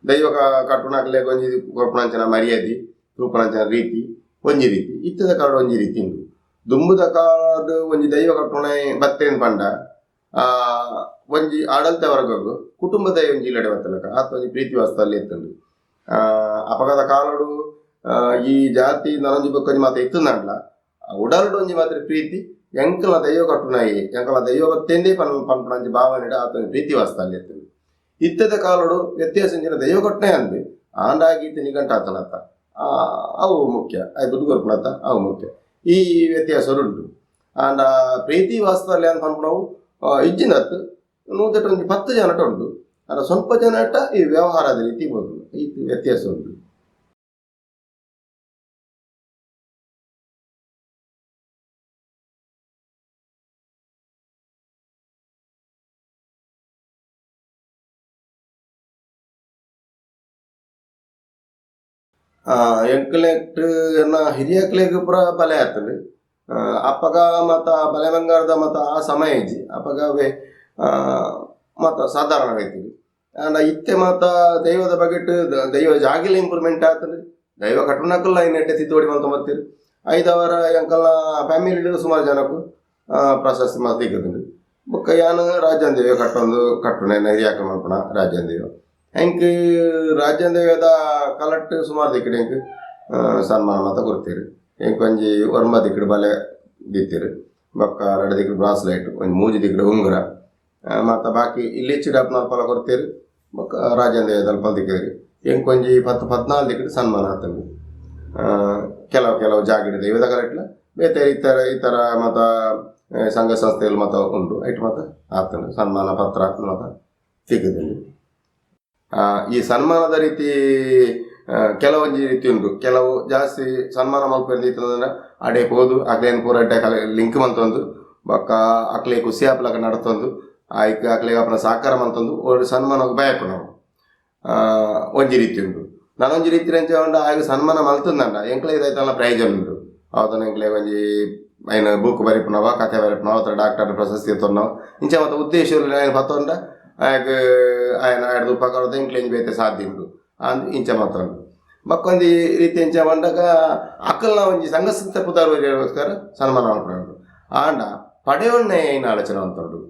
ದೈವ ಕಟ್ಟುನಕ್ಲೆಗ್ ಒಂಜಿ ಕೊರ್ಪುನಂಚಿನ ಮರ್ಯಾದೆ ತೂಪುನಂಚಿನ ರೀತಿ ಒಂಜಿ ರೀತಿ ಇತ್ತೆದ ಕಾಲೋಡು ಒಂಜಿ ರೀತಿ ಉಂಡು. ದುಂಬುದ ಕಾಲಡ್ ಒಂಜಿ ದೈವ ಕಟ್ಟುನ ಬತ್ತೇನ್ ಪಂಡ ಒಂಜಿ ಆಡಳಿತ ವರ್ಗಗ್ ಕುಟುಂಬದ ಒಂಜಿ ಇಲ್ಲಡೆ ಬತ್ತಲಕ ಆತ ಒಂಜಿ ಪ್ರೀತಿ ವಾತ್ಸಲ್ಯ ಇತ್ತುಂಡು. ಅಪಗದ ಕಾಲೋಡು ಈ ಜಾತಿ ನನೊಂಜಿ ಬೊಕ್ಕೊಂಜಿ ಮಾತ ಇತ್ತುಂದಾಂಡ್ಲ ಉಡಲ್ಡ್ ಒಂಜಿ ಮಾತ್ರ ಪ್ರೀತಿ ಎಂಕಲ ದೈವ ಕಟ್ಟುನಾಯಿ ಎಂಕಲ ದೈವ ಬತ್ತೇಂದೇ ಪನ್ಪುನಂಚಿ ಭಾವನೆಡ್ ಆತ ಒಂಜಿ ಪ್ರೀತಿ ವಾತ್ಸಲ್ಯ ಇತ್ತುಂಡು. ಇತ್ತೆದ ಕಾಲೋಡು ವ್ಯತ್ಯಾಸ ಇಂಚಿನ ದೈವ ಕಟ್ಟುನೆ ಅಂದ್ ಆಂಡಾಗಿ ಇತ್ತೆ ನಿಘಂಟು ಆತನತ್ತ ಅವು ಮುಖ್ಯ ಅಯ್ ದುಡ್ಡು ಕೊರ್ಪುನತ್ತ ಅವು ಮುಖ್ಯ ಈ ವ್ಯತ್ಯಾಸ ಉಂಟು. ಆಂಡ ಪ್ರೀತಿ ವಾತ್ಸಲ್ಯ ಅಂದ್ ಪನ್ಪುನವು ಇಜ್ಜಿನತ್ ನೂದೆಟ್ ಒಂಜಿ 10 ಜನಟ ಉಂಡು ಆಂಡ ಸ್ವಲ್ಪ ಜನಟ ಈ ವ್ಯವಹಾರದ ರೀತಿ ಬೋದುಂಡು ಈ ವ್ಯತ್ಯಾಸ ಉಂಟು. ಎಂಕ್ಲೆಟ್ ಎನ್ನ ಹಿರಿಯಕ್ಲೆಗ್ ಪೂರ ಬಲೆ ಆತುಂಡು. ಅಪಗ ಮಾತ ಬಲೆ ಬಂಗಾರದ ಮಾತ ಆ ಸಮಯ ಇಜ್ಜಿ ಅಪಗ ಅವೇ ಮಾತ ಸಾಧಾರಣ ರೀತಿಡ್ ಆಂಡ ಇತ್ತೆ ಮಾತ ದೈವದ ಬಗೆಟ್ ದೈವ ಜಾಗೆಲ ಇಂಪ್ರೂವ್ಮೆಂಟ್ ಆತುಂಡು ದೈವ ಕಟ್ಟುನಕುಲ್ಲ ಐನ್ ಎಡ್ಡೆ ತಿದ್ದುಪಡಿ ಮಲ್ತೊಂದು ಬತ್ತೆರ್ ಐದವರ ಎಂಕಲ್ನ ಫ್ಯಾಮಿಲಿಡ್ ಸುಮಾರು ಜನಕ್ಕು ಪ್ರಶಸ್ತಿ ಮಾತ ತಿಕ್ಕುದುಂಡು. ಬೊಕ್ಕ ಯಾನ್ ರಾಜನ್ ದೈವ ಕಟ್ಟೊಂದು ಕಟ್ಟುನೆ ಎನ್ನ ಹಿರಿಯಾಕ್ಲು ಮಲ್ಪುನ ರಾಜನ್ ದೈವ ಎಂಕ್ ರಾಜನ್ ದೈವದ ಕಲಟ್ ಸುಮಾರು ದಿಕ್ಕಡ್ ಎಂಕ್ ಸನ್ಮಾನ ಮಾತ ಕೊರ್ತೆರ್. ಎಂಕ್ ಒಂಜಿ ಒರ್ಂಬ ದಿಕ್ಕಡ್ ಬಲೆ ದೀತೆರ್ ಬೊಕ್ಕ ರಡ್ಡ್ ದಿಕ್ಕಡ್ ಬ್ರಾಸ್ಲೈಟ್ ಒಂಜಿ ಮೂಜಿ ದಿಕ್ಕಡ್ ಉಂಗುರ ಮಾತ ಬಾಕಿ ಇಲ್ಲಿಚ್ಚಿಡ್ ಆಪುನಲ್ಪ ಕೊರ್ತೆರ್ ಬೊಕ್ಕ ರಾಜನ್ ದೈವದಲ್ಪ ತಿಕ್ಕೆರ್. ಎಂಕ್ ಒಂಜಿ 10 14 ದಿಕ್ಕಡ್ ಸನ್ಮಾನ ಆತುಂಡು. ಕೆಲವು ಕೆಲವು ಜಾಗೆಡ್ ದೈವದ ಕಲಟ್ಲ ಬೇತೆ ಇತರ ಇತರ ಮಾತ ಸಂಘ ಸಂಸ್ಥೆಲು ಮಾತ ಉಂಡು ಐಟ್ ಮಾತ ಆತುಂಡು ಸನ್ಮಾನ ಪತ್ರ ಮಾತ ತಿಕ್ಕುದುಂಡು. ಈ ಸನ್ಮಾನದ ರೀತಿ ಕೆಲವೊಂಜಿ ರೀತಿ ಉಂಡು. ಕೆಲವು ಜಾಸ್ತಿ ಸನ್ಮಾನ ಮಲ್ಪೆರ್ ದೀತಂಡ ಅಡೆ ಪೋದು ಅಕ್ಲೆನ್ ಪೂರ ಎಡ್ಡೆ ಲಿಂಕ್ ಮಲ್ತೊಂದು ಬೊಕ್ಕ ಅಕ್ಲೆ ಖುಷಿ ಆಪುಲಕ ನಡತೊಂದು ಐಕ್ ಅಕ್ಲೆಗ್ ಆಪುನ ಸಹಕಾರ ಮಲ್ತೊಂದು ಒರು ಸನ್ಮಾನಗ್ ಬಯಕುನವು ಒಂಜಿ ರೀತಿ ಉಂಡು. ನನೊಂಜಿ ರೀತಿ ಎಂಚ ಪಂಡ ಆಯಗ್ ಸನ್ಮಾನ ಮಲ್ತುಂದಂಡ ಎಂಕ್ಲೆಗ್ ದಾಯ್ತಲ ಪ್ರಯೋಜನ ಉಂಡು. ಅವತನ ಎಂಕ್ಲೆಗ್ ಒಂಜಿ ಐನ್ ಬೂಕು ಬರೆಪುನವ ಕತೆ ಬರೆಪುನವ ಅತ್ತ್ ಡಾಕ್ಟರ್ ಪ್ರಶಸ್ತಿ ದೆತೊನ್ನವ ಇಂಚ ಮಾತ ಉದ್ದೇಶ ಆಯನ್ ಪತೊಂಡ ಆಯಗ್ ಆಯನ ಆಯ್ದ ಉಪಕಾರದ ಎಂಕ್ಲೆ ಒಂಜಿ ಬೇತೆ ಸಾಧ್ಯ ಉಂಡು ಅಂದ್ ಇಂಚ ಮಾತ ಉಂಡು. ಬೊಕ್ಕೊಂಜಿ ರೀತಿ ಎಂಚ ಪಂಡಗ ಅಕಲ್ನ ಒಂಜಿ ಸಂಘ ಸಂಸ್ಥೆ ಪುದರ್ ಸನ್ಮಾನ ಮಲ್ಪುನ ಆಂಡ ಪಡೆಯೊನ್ನೆ ಐನ ಆಲೋಚನೆ ಮಲ್ತೊಂಡು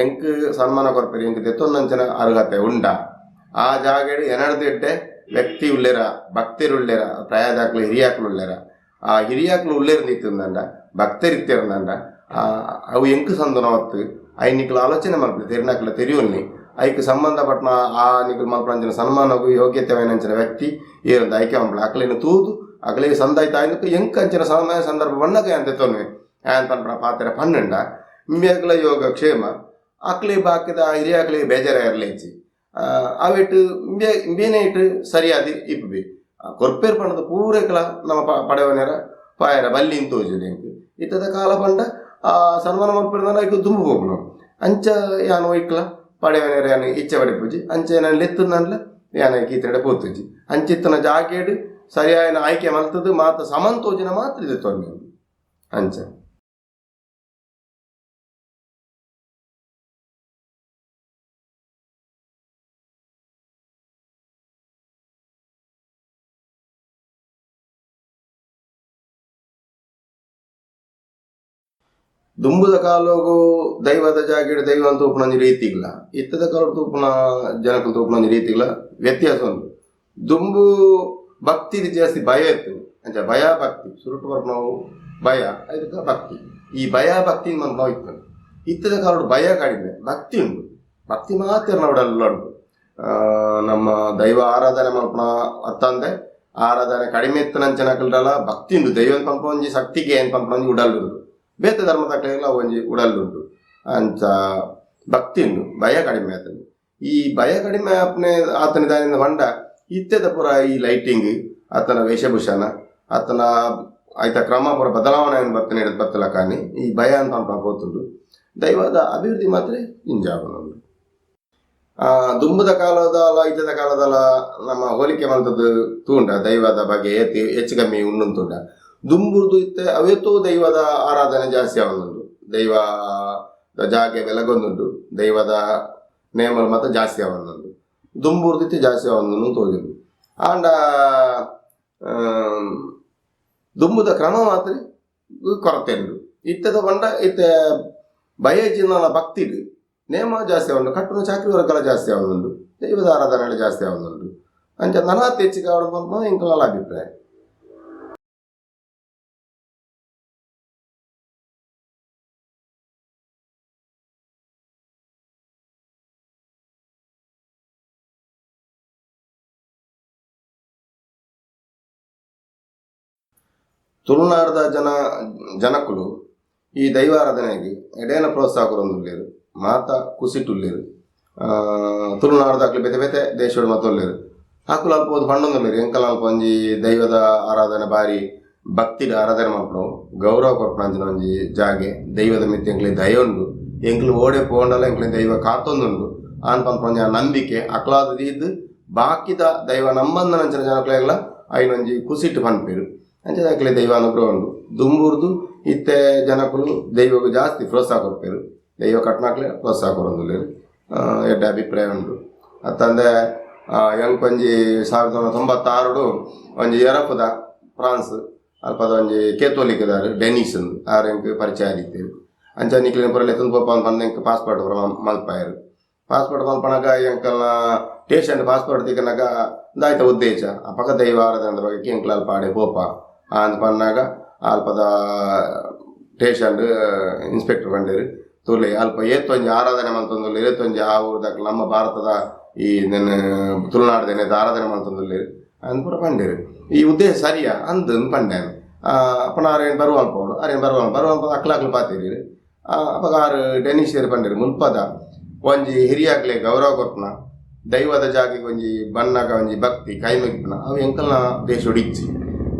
ಎಂಕ್ ಸನ್ಮಾನ ಕೊರ್ಪೆರ್ ಎಂಕ್ ದೆತ್ತೊನ್ನಂಚಿನ ಅರ್ಹತೆ ಉಂಡ ಆ ಜಾಗೆಡ್ ಎನಡ್ದ್ ಎಡ್ಡೆ ವ್ಯಕ್ತಿ ಉಲ್ಲೆರ ಭಕ್ತೆರ್ ಉಲ್ಲೆರ ಪ್ರಾಯದಾಕ್ಲು ಹಿರಿಯಾಕ್ಲು ಉಲ್ಲೆರ ಆ ಹಿರಿಯಾಕ್ಲು ಉಲ್ಲೆರ್ ಇತ್ತುಂದಂಡ ಭಕ್ತೆರ್ ಇತ್ತೆರ್ಂದಂಡ ಅವು ಎಂಕ್ ಸಂದನವತ್ತು ಐನ್ ನಿಕ್ಲು ಆಲೋಚನೆ ಮಲ್ಪುಲೆ ತೆರಿನಕ್ಲ ತೆರಿಯೊನ್ನಿ ಐಕ್ ಸಂಬಂಧಪಟ್ಟಿನ ಆ ನಿಕ್ಲು ಮಲ್ಪುನಂಚಿನ ಸನ್ಮಾನಗ್ ಯೋಗ್ಯತೆ ಆಯಿನಂಚಿನ ವ್ಯಕ್ತಿ ಏರಂದ್ ಆಯ್ಕೆ ಮಲ್ಪುಲೆ ಅಕ್ಲೆನ್ ತೂದು ಅಗಲೇ ಸಂದಾಯ್ತ ಆಯ್ನಕ್ಕ ಎಂಕ್ ಅಂಚಿನ ಸಮಯ ಸಂದರ್ಭ ಬಣ್ಣಗ ಅಂತ ತೊನ್ವೆ ಆನ್ ಪನ್ಪುನ ಪಾತೆರ ಪನ್ನುಂಡ ಇಂಬ್ಯಗ್ಲ ಯೋಗ ಕ್ಷೇಮ ಅಕ್ಲೆ ಬಾಕಿದ ಹಿರಿಯಾಕ್ಲೆ ಬೇಜಾರಾಯಿರ್ಲೆಂಚಿ ಅವೆಟ್ ಇಂಬೆ ಇಂಬೇನೆ ಇಟ್ಟು ಸರಿಯಾದ ಇಪ್ಪಿ ಕೊರ್ಪೇರ್ ಪಂಡದ ಪೂರೇಕಲ ನಮ್ಮ ಪಡೆವನೇರ ಪಾಯರ ಬಲ್ಲಿನ್ ತೋಜುಂಡು ಎಂಕ್ ಇತ್ತದ ಕಾಲ ಪಂಡ ಆ ಸನ್ಮಾನ ಮಲ್ಪೆರ್ದಾನ ಐಕ್ ದುಂಬು ಪೋಪುನು ಅಂಚ ಯಾನ್ ಒಯ್ಕ್ಲ ಪಡೆವನೇರ ಯಾನ್ ಇಚ್ಛೆ ಪಡೆಪುಜಿ ಅಂಚ ಯಾನ್ ಲೆತ್ತುಂದಂಡ್ಲ ಯಾನ್ ಐಕ್ ಈತಡ ಪೋತುಜಿ ಅಂಚಿತ್ತನ ಜಾಗೆಡ್ ಸರಿಯಾಯಿನ ಆಯ್ಕೆ ಮಲ್ತದು ಮಾತ ಸಮನ್ ತೋಜಿನ ಮಾತ್ರ ದೆತ್ತೊನ್ನೆ ಅಂಚ. ದುಂಬುದ ಕಾಲೊಗು ದೈವದ ಜಾಗೆಡ್ ದೈವ ತೂಪುನ ಒಂಜಿ ರೀತಿಗ್ಲ ಇತ್ತದ ಕಾಲೊಡು ತೂಪುನ ಜನಕುಲು ತೂಪುನ ಒಂಜಿ ರೀತಿಗ್ಲ ವ್ಯತ್ಯಾಸ ಉಂಡು. ದುಂಬು ಭಕ್ತಿ ಜಾಸ್ತಿ ಭಯ ಇತ್ತು ಅಂಚ ಭಯ ಭಕ್ತಿ ಸುರುಟು ಬರ್ಪುನವು ಭಯ ಐದಕ್ಕೆ ಭಕ್ತಿ ಈ ಭಯ ಭಕ್ತಿ ಮನ್ಪುನವು ಇತ್ತು. ಇತ್ತದ ಕಾಲೊಡು ಭಯ ಕಡಿಮೆ ಭಕ್ತಿ ಉಂಡು ಭಕ್ತಿ ಮಾತ್ರ ಉಡಲ್ ಉಂಡು. ನಮ್ಮ ದೈವ ಆರಾಧನೆ ಮಲ್ಪುನ ಅತ್ತಂದೆ ಆರಾಧನೆ ಕಡಿಮೆ ಇತ್ತನಂಚಿನಕಲ್ಡಲ ಭಕ್ತಿ ಉಂಡು ದೈವ ಪನ್ಪುನ ಒಂಜಿ ಶಕ್ತಿಗೆ ಏನ್ ಪನ್ಪುನ ಒಂಜಿ ಉಡಲ್ ಉಂಡು. ಬೇತೆ ಧರ್ಮದಕ್ಲೆಗ್ಲ ಒಂಜಿ ಉಡಲ್ ಉಂಡು ಅಂಚ ಭಕ್ತಿ ಉಂಡು ಭಯ ಕಡಿಮೆ ಆತಂಡ್. ಈ ಭಯ ಕಡಿಮೆ ಆಪನೆ ಆತನ ದಾನಿಂದ ಪಂಡ ಇತ್ತೆದ ಪೂರ ಈ ಲೈಟಿಂಗ್ ಆತನ ವೇಷಭೂಷಣ ಆತನ ಐತ ಕ್ರಮ ಪೂರ ಬದಲಾವಣೆ ಬತ್ತನೆ ಬತ್ತಲಕಾನಿ ಈ ಭಯ ಅಂತ ಪನ್ಪುನ ಪೋತುಂಡು. ದೈವದ ಅಭಿವೃದ್ಧಿ ಮಾತ್ರ ಇಂಜಾವುಂಡು. ದುಂಬುದ ಕಾಲದಲ ಇತ್ತದ ಕಾಲದಲ ನಮ್ಮ ಹೋಲಿಕೆ ಮಂತದ್ದು ತೂಂಡ ದೈವದ ಬಗ್ಗೆ ಹೆಚ್ಚು ಕಮ್ಮಿ ಉಂಡುಂತುಂಡ. ದುಂಬುರ್ದು ಇತ್ತೆ ಅವೇತೋ ದೈವದ ಆರಾಧನೆ ಜಾಸ್ತಿ ಆವೊಂದುಂಡು. ದೈವ ಜಾಗೆ ಬೆಲಗೊಂದುಂಡು ದೈವದ ನೇಮಲು ಮಾತ್ರ ಜಾಸ್ತಿ ಆವೊಂದುಂಡು. ದುಂಬುರ್ದು ಇತ್ತೆ ಜಾಸ್ತಿ ಆವೊಂದುಂಡು ತೋಜುಂಡು. ಆಂಡ ದುಂಬುದ ಕ್ರಮ ಮಾತ್ರ ಕೊರತೆ ಉಂಡು. ಇತ್ತೆದ ಪಂಡ ಇತ್ತೆ ಭಯ ಇಜ್ಜಿಂದಲ ಭಕ್ತಿಡ್ ನೇಮ ಜಾಸ್ತಿ ಆವೊಂಡು ಕಟ್ಟುನ ಚಾಕ್ರಿ ವರ್ಗಲ ಜಾಸ್ತಿ ಆವೊಂದುಂಡು ದೈವದ ಆರಾಧನೆ ಜಾಸ್ತಿ ಆವೊಂದುಂಡು. ಅಂಚ ನನಾತ್ ಹೆಚ್ಚಿಗೆ ಆವೊಡು ಪನ್ಪುನ ಎಂಕಲ್ನ ಅಭಿಪ್ರಾಯ. ತುಳುನಾಡ್ದ ಜನಕುಲು ಈ ದೈವಾರಾಧನೆಗೆ ಎಡೇನ ಪ್ರೋತ್ಸಾಹ ಕೊರೊಂದುಲ್ಲೆರ್ ಮಾತ ಕುಸಿಟುಲ್ಲೆರ್. ತುಳುನಾಡ್ದಕ್ಲು ಬೇತೆ ಬೇತೆ ದೇಶಡ್ ಮಾತ ಉಲ್ಲೆರ್ ಅಕುಲು ಅಲ್ಪ ಪೋದು ಪಂಡೊಂದುಲ್ಲೆರ್ ಎಂಕಲ್ ಅಲ್ಪ ಒಂಜಿ ದೈವದ ಆರಾಧನೆ ಬಾರಿ ಭಕ್ತಿಡ್ ಆರಾಧನೆ ಮಲ್ಪುನವು ಗೌರವ ಕೊರ್ಪುನಂಚಿನ ಒಂಜಿ ಜಾಗೆ ದೈವದ ಮಿತ್ತ್ ಎಂಕ್ಲೆ ದಯ ಉಂಡು ಎಂಕ್ಲು ಓಡೆ ಪೋಂಡಲ ಎಂಕ್ಲೆ ದೈವ ಕಾತೊಂದುಂಡು ಆನ್ ಪನ್ಪುನ ಒಂಜಿ ಆ ನಂಬಿಕೆ ಅಕ್ಲಾದ್ ದೀದ್ ಬಾಕಿದ ದೈವ ನಂಬಂದನಂಚಿನ ಜನಕ್ಲೆಗ್ಲ ಐನೊಂಜಿ ಕುಸಿಟ್ ಪನ್ಪೆರ್. ಅಂಚ ಅಕ್ಲೆ ದೈವ ಅನುಗ್ರಹ ಉಂಡು. ದುಂಬುರ್ದು ಇತ್ತೆ ಜನಕುಲು ದೈವಗ್ ಜಾಸ್ತಿ ಪ್ರೋತ್ಸಾಹ ಕೊರ್ಪೆರ್ ದೈವ ಕಟ್ನಕ್ಲೆ ಪ್ರೋತ್ಸಾಹ ಕೊರೊಂದುಲ್ಲೆರ್ ಎಡ್ಡೆ ಅಭಿಪ್ರಾಯ ಉಂಡು. ಅತ್ತಂದೆ ಎಂಕೊಂಜಿ 1996 ಒಂಜಿ ಯರಪುದ ಫ್ರಾನ್ಸ್ ಅಲ್ಪದ ಒಂಜಿ ಕೇತೋಲಿಕದಾರ್ ಡೆನಿಸ್ ಆರ್ ಎಂಕ್ ಪರಿಚಯ ಆದಿತ್ತೆರ್. ಅಂಚ ನಿಕ್ಲೆನ ಪೂರ ಲೆತ್ತೊಂದು ಪೋಪ ಪಂದ್ ಎಂಕ್ ಪಾಸ್ಪೋರ್ಟ್ ಪೂರ ಮಲ್ಪಾಯೆರ್. ಪಾಸ್ಪೋರ್ಟ್ ಮಲ್ಪನಗ ಎಂಕಲ್ನ ಸ್ಟೇಷನ್ ಪಾಸ್ಪೋರ್ಟ್ ತಿಕ್ಕನಗ ದಾಯ್ತ ಉದ್ದೇಶ ಅಪಗ ದೈವ ಆರಾಧನೆ ಬಗ್ಗೆ ಎಂಕ್ಲ ಅಲ್ಪ ಆಡೆ ಪೋಪ ಅಂದ್ ಪನ್ನಾಗ ಅಲ್ಪದ ಸ್ಟೇಷನ್ ಇನ್ಸ್ಪೆಕ್ಟರ್ ಪಂಡೆರ್ ತೂಲೆ ಅಲ್ಪ ಏತೊಂಜಿ ಆರಾಧನೆ ಮಲ್ತೊಂದುಲ್ಲೆರ್ ಏತೊಂಜಿ ಆ ಊರ್ದಕ್ಲು ನಮ್ಮ ಭಾರತದ ಈ ನೆನ್ ತುಳುನಾಡ್ದ ಆರಾಧನೆ ಮಲ್ತೊಂದುಲ್ಲೆರ್ ಅಂದ್ ಪೂರ ಪಂಡೆರ್. ಈ ಉದ್ದೇಶ ಸರಿಯಾ ಅಂದ್ ಪಂಡೆ ಅಪ್ಪನ ಆರೇನು ಬರುವ ಅನ್ಪೋಡು ಆರೇನು ಬರುವ ಬರುವ ಅಕ್ಲ ಅಕ್ಲು ಪಾತೆರಿಯೆರ್. ಅಪಗ ಆರ್ ಡೆನಿಶಿಯರ್ ಪಂಡೆರ್ ಮುಲ್ಪದ ಒಂಜಿ ಹಿರಿಯಾಕ್ಲೆ ಗೌರವ ಕೊರ್ಪುನ ದೈವದ ಜಾಗೆಗ್ ಒಂಜಿ ಬನ್ನಗ ಒಂಜಿ ಭಕ್ತಿ ಕೈ ಮುಗಿಪುನ ಅವು ಎಂಕಲ್ನ ದೇಶೊಡು ಇಜ್ಜಿ.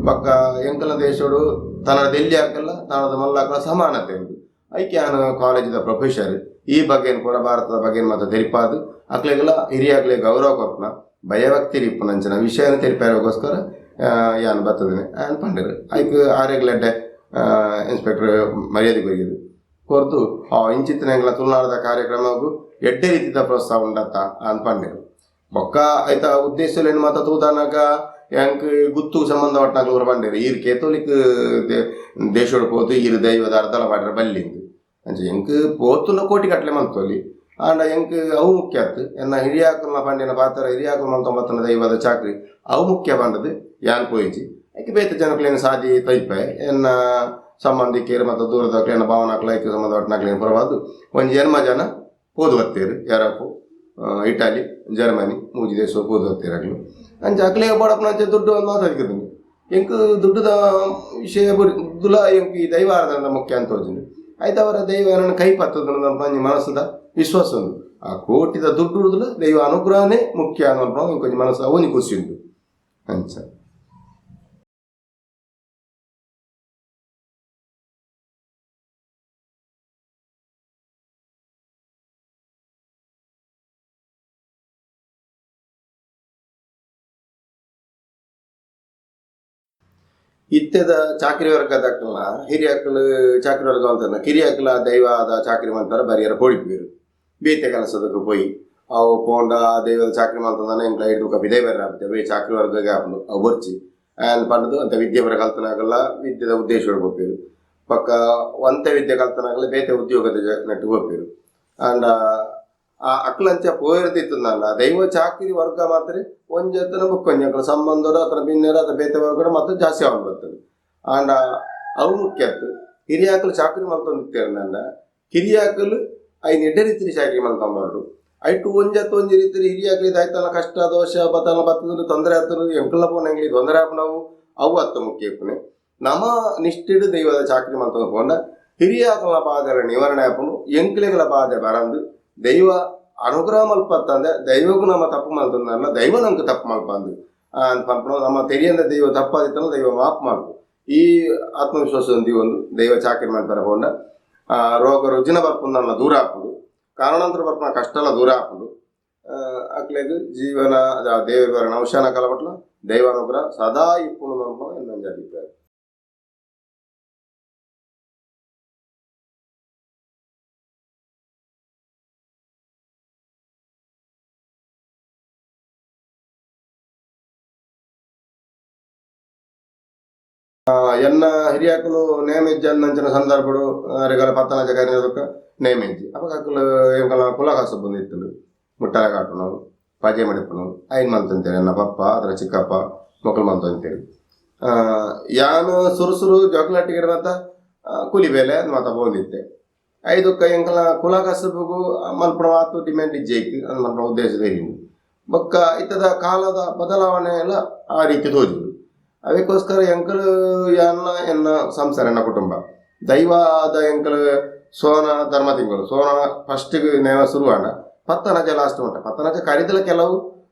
ಬೊಕ್ಕ ಎಂಕಲ್ನ ದೇಶೊಡು ತನ್ನದ ಎಲ್ಲಿ ಹಾಕಲ್ಲ ತನ್ನದ ಮಲ್ಲಾಕಲ ಸಮಾನತೆ ಉಂಡು. ಐಕೆ ಯಾನ್ ಕಾಲೇಜಿದ ಪ್ರೊಫೆಸರ್ ಈ ಬಗ್ಗೆನ್ ಪೂರ ಭಾರತದ ಬಗ್ಗೆನ್ ಮಾತ ತೆರಿಪಾದ್ ಅಕ್ಲೆಗ್ಲ ಹಿರಿಯಾಕ್ಲೆ ಗೌರವ ಕೊರ್ಪುನ ಭಯಭಕ್ತಿ ಇಪ್ಪುನಂಚಿನ ವಿಷಯನ ತೆರಿಪಾಯಗೋಸ್ಕರ ಯಾನ್ ಬತ್ತದಿನಿ ಆನ್ ಪಂಡೆರ್. ಐಕ್ ಆರೆಗ್ಲ ಎಡ್ಡೆ ಇನ್ಸ್ಪೆಕ್ಟರ್ ಮರ್ಯಾದೆ ಕೊರಿಯೆರ್. ಕೊರ್ದು ಇಂಚಿತ್ತಿನ ಎಂಕ್ಲ ತುಳುನಾಡ್ದ ಕಾರ್ಯಕ್ರಮಗ್ ಎಡ್ಡೆ ರೀತಿದ ಪ್ರೋತ್ಸಾಹ ಉಂಡತ್ತ ಅಂದ್ ಪಂಡೆರ್. ಬೊಕ್ಕ ಐತ ಉದ್ದೇಶಲೇನು ಮಾತ ತೂದಾನಗ ಎಂಕ್ ಗುತ್ತು ಸಂಬಂಧಪಟ್ಟನಕ್ಲು ಪೂರ ಪಂಡೆರ್ ಈರ್ ಕೇತೋಲಿಕ್ ದೇಶೊಡು ಪೋದು ಈರ್ ದೈವದ ಅರ್ಧಲ ಪಾಡ್ರೆ ಬಲ್ಲಿಂದ್. ಅಂಚ ಎಂಕ್ ಪೋತುಂಡ ಕೋಟಿ ಕಟ್ಲೆ ಮಲ್ತೊಲಿ ಆಂಡ ಎಂಕ್ ಅವು ಮುಖ್ಯ ಅತ್ತ್ ಎನ್ನ ಹಿರಿಯಾಕುಲ್ನ ಪಂಡಿನ ಪಾತೆರ ಹಿರಿಯಾಕುಲು ಮಲ್ತೊಂಬತ್ತನ ದೈವದ ಚಾಕ್ರಿ ಅವು ಮುಖ್ಯ ಪಂಡದ್ ಯಾನ್ ಪೋಯಿಜಿ. ಐಕ್ ಬೇತೆ ಜನಕ್ಲೆನ ಸಾದಿ ತೈಪೆ ಎನ್ನ ಸಂಬಂಧಿಕೆರ್ ಮತ್ತು ದೂರದಕ್ಲೆ ಎನ್ನ ಭಾವನಕ್ಲೆ ಐಕ್ ಸಂಬಂಧಪಟ್ಟನಕ್ಲೆನ ಪರವಾದ್ ಒಂಜಿ ಎನ್ಮ ಜನ ಪೋದು ಬತ್ತೆರ್ ಯರಪು ಇಟಲಿ ಜರ್ಮನಿ ಮೂಜಿ ದೇಶ ಪೋದು ಬತ್ತೆರ್ ಅಕ್ಲು. ಅಂಚ ಅಕ್ಲೆಗ್ ಬೋಡಪ್ಪುನಂಚ ದುಡ್ಡು ಒಂದು ಮಾತಾಡ್ಕಿದ್ದೀನಿ. ಎಂಕ್ ದುಡ್ಡುದ ವಿಷಯ ದುಲ ಎಂಕ್ ಈ ದೈವ ಆರಾಧನೆ ಮುಖ್ಯ ಅಂತ ತೋಜುಂಡು. ಐತವರ ದೈವ ಏನನ್ನ ಕೈ ಪತ್ತದ ನಮ್ಮ ಮನಸ್ಸುದ ವಿಶ್ವಾಸ ಉಂಡು. ಆ ಕೋಟಿದ ದುಡ್ಡು ಉಡುದುಲ ದೈವ ಅನುಗ್ರಹನೇ ಮುಖ್ಯ ಅನ್ನೋ ಇಂಕೊಂಜಿ ಮನಸ್ಸು ಅವನಿ ಖುಷಿ ಉಂಟು ಅಂಚ. ಇತ್ತೆದ ಚಾಕ್ರಿ ವರ್ಗದಕ್ಕಲ್ಲ ಹಿರಿಯಕ್ಲು ಚಾಕ್ರಿ ವರ್ಗ ಅಂತ ಕಿರಿಯಕ್ಲ ದೈವದ ಚಾಕ್ರಿ ಮಾಡ್ತಾರೆ ಬರಿಯರ ಪೋಡಿಪೇರು ಬೇತೆ ಕೆಲಸದಕ್ಕೆ ಪೋಯಿ ಅವು ಪೋಂಡ ದೈವದ ಚಾಕ್ರಿ ಮಾಡ್ತಂದಾನೆ ಎಂಕ್ಲ ಐದು ಕಪಿ ದೈವ ಆಪುಜ ಬೇ ಚಾಕ್ರಿ ವರ್ಗಗೆ ಆಪುಂಡು ಅವು ಬೊರ್ಚಿ ಆ್ಯಂಡ್ ಪಂಡದು ಅಂತ ವಿದ್ಯೆ ಬರ ಕಲ್ತನಾಗಲ್ಲ ವಿದ್ಯೆದ ಉದ್ದೇಶ ಪೋಪೇರು ಪಕ್ಕ ಒಂತೆ ವಿದ್ಯೆ ಕಲ್ತನಾಗಲ್ಲ ಬೇತೆ ಉದ್ಯೋಗದ ನೆಟ್ಟು ಪೋಪೇರು. ಆಂಡ ಆ ಅಕ್ಲಂಚ ಪೋಯಿರ್ದಿತ್ತಂದಲ್ಲ ದೈವ ಚಾಕಿರಿ ವರ್ಗ ಮಾತ್ರ ಒಂಜತ್ತನ ಬೊಕ್ಕೊಂಜಿ ಅಕ್ಲ ಸಂಬಂಧದ ಅತನ ಬಿನ್ನೆರ ಅತ ಬೇತೆ ವರ್ಗಡ ಮಾತ್ರ ಜಾಸ್ತಿ ಆವೊಂದು ಬರ್ತದೆ. ಆಂಡ ಅವು ಮುಖ್ಯ ಅತ್ತು ಹಿರಿಯಾಕಲು ಚಾಕರಿ ಮಲ್ತೊಂದಿತ್ತೇರ್ನಂಡ ಕಿರಿಯಾಕಲು ಐನ್ ಎಡ್ಡೆ ರೀತಿಲಿ ಚಾಕರಿ ಮಲ್ತೊಂಬಾರ್ಡು ಐಟು ಒಂಜತ್ತು ಒಂಜಿ ರೀತಿ ಹಿರಿಯಾಕಲಿ ದಾಯ್ತಲ್ಲ ಕಷ್ಟ ದೋಷ ಬತ್ತಲ್ಲ ಬತ್ತದ ತೊಂದರೆ ಆತರು ಎಂಕಲ್ಲ ಪೋನಂಗ್ಲಿ ತೊಂದರೆ ಆಪುನವು ಅವು ಅತ್ತ ಮುಖ್ಯ ಇಪ್ಪುನೆ. ನಮ ನಿಷ್ಠೆಡು ದೈವದ ಚಾಕರಿ ಮಲ್ತೊಂದು ಪೋಂಡ ಹಿರಿಯಾಕಲ ಬಾಧೆಲ ನಿವಾರಣೆ ಆಪುಂಡು, ಎಂಕ್ಲೆಗಳ ಬಾಧೆ ಬರಂದು ದೈವ ಅನುಗ್ರಹ ಮಲ್ಪತ್ತಂದೆ ದೈವಗೂ ನಮ್ಮ ತಪ್ಪು ಮಲ್ತಂದಲ್ಲ ದೈವ ನಮ್ಗೆ ತಪ್ಪು ಮಲ್ಪಂದು ಅಂತ ಪನ್ಪುನ ನಮ್ಮ ತೆರಿಯಂದ ದೈವ ತಪ್ಪಾದಿತ್ತಲ್ಲ ದೈವ ಮಾಪು ಮಲ್ಪು. ಈ ಆತ್ಮವಿಶ್ವಾಸ ಒಂದು ದೈವ ಚಾಕರಿ ಮಲ್ಪರ ಪೋಂಡ ರೋಗ ರುಜಿನ ಬರ್ಪುಂದಲ್ಲ ದೂರ ಆಪುಂಡು, ಕಾರಣಾಂತರ ಬರ್ಪುನ ಕಷ್ಟಲ ದೂರ ಆಪುಂಡು. ಅಕ್ಲೆಗ್ ಜೀವನ ದೇವ ನೌಶಾನ ಕಲಪಟ್ಲ ದೈವಾನುಗ್ರಹ ಸದಾ ಇಪ್ಪುಂಡು ಅನ್ನೋ ನನ್ನ ಅಭಿಪ್ರಾಯ. ಎನ್ನ ಹಿರಿಯಾಕುಲು ನೇಮಿಜ್ಜನ್ನಂಚಿನ ಸಂದರ್ಭಡು ಅರೆಗಲ ಪತ್ತನಜ ಕರಿನದಕ್ಕ ನೇಮಿಜ್ಜಿ ಅಪಗ ಅಕುಲು ಎಂಕಲ್ನ ಕುಲ ಕಾಸು ಬಂದಿತ್ತುಂಡು ಮುಟ್ಟಲ ಕಾಟುನವು ಪಜೆ ಮಡಿಪುನವು ಐನ್ ಮಲ್ತಂತೇರು ಎನ್ನ ಪಪ್ಪ ಅದರ ಚಿಕ್ಕಪ್ಪ ಮೊಕಲು ಮಲ್ತಂತೇರು. ಯಾನು ಸುರು ಸುರು ಜೋಕಲಾಟಿಗೆ ಮಾತ ಕೂಲಿ ಬೇಲೆ ಮಾತ ಪೋಂದಿತ್ತೆ. ಐದಕ್ಕ ಎಂಕಲ್ನ ಕುಲ ಕಸಬುಗು ಮಲ್ಪುನ ಮಾತು ಡಿಮ್ಯಾಂಡ್ ಇಜ್ಜೈಕ್ ಅಂದ್ ಮಲ್ಪುನ ಉದ್ದೇಶ ತೆರಿಯುಂಡು. ಬೊಕ್ಕ ಇತ್ತದ ಕಾಲದ ಬದಲಾವಣೆ ಎಲ್ಲ ಆ ರೀತಿ ತೋಜುಂಡು. ಅದಕ್ಕೋಸ್ಕರ ಎಂಕಲು ಎನ್ನ ಎನ್ನ ಸಂಸಾರ ಎನ್ನ ಕುಟುಂಬ ದೈವದ ಎಂಕಲು ಸೋನ ಧರ್ಮ ತಿಂಗಳು ಸೋನ ಫಸ್ಟಿಗೆ ನೇಮ ಶುರುವಾಂಡ ಪತ್ತನಜ ಲಾಸ್ಟ್ ಉಂಟ ಪತ್ತನಜ ಕರಿದಲ ಕೆಲವು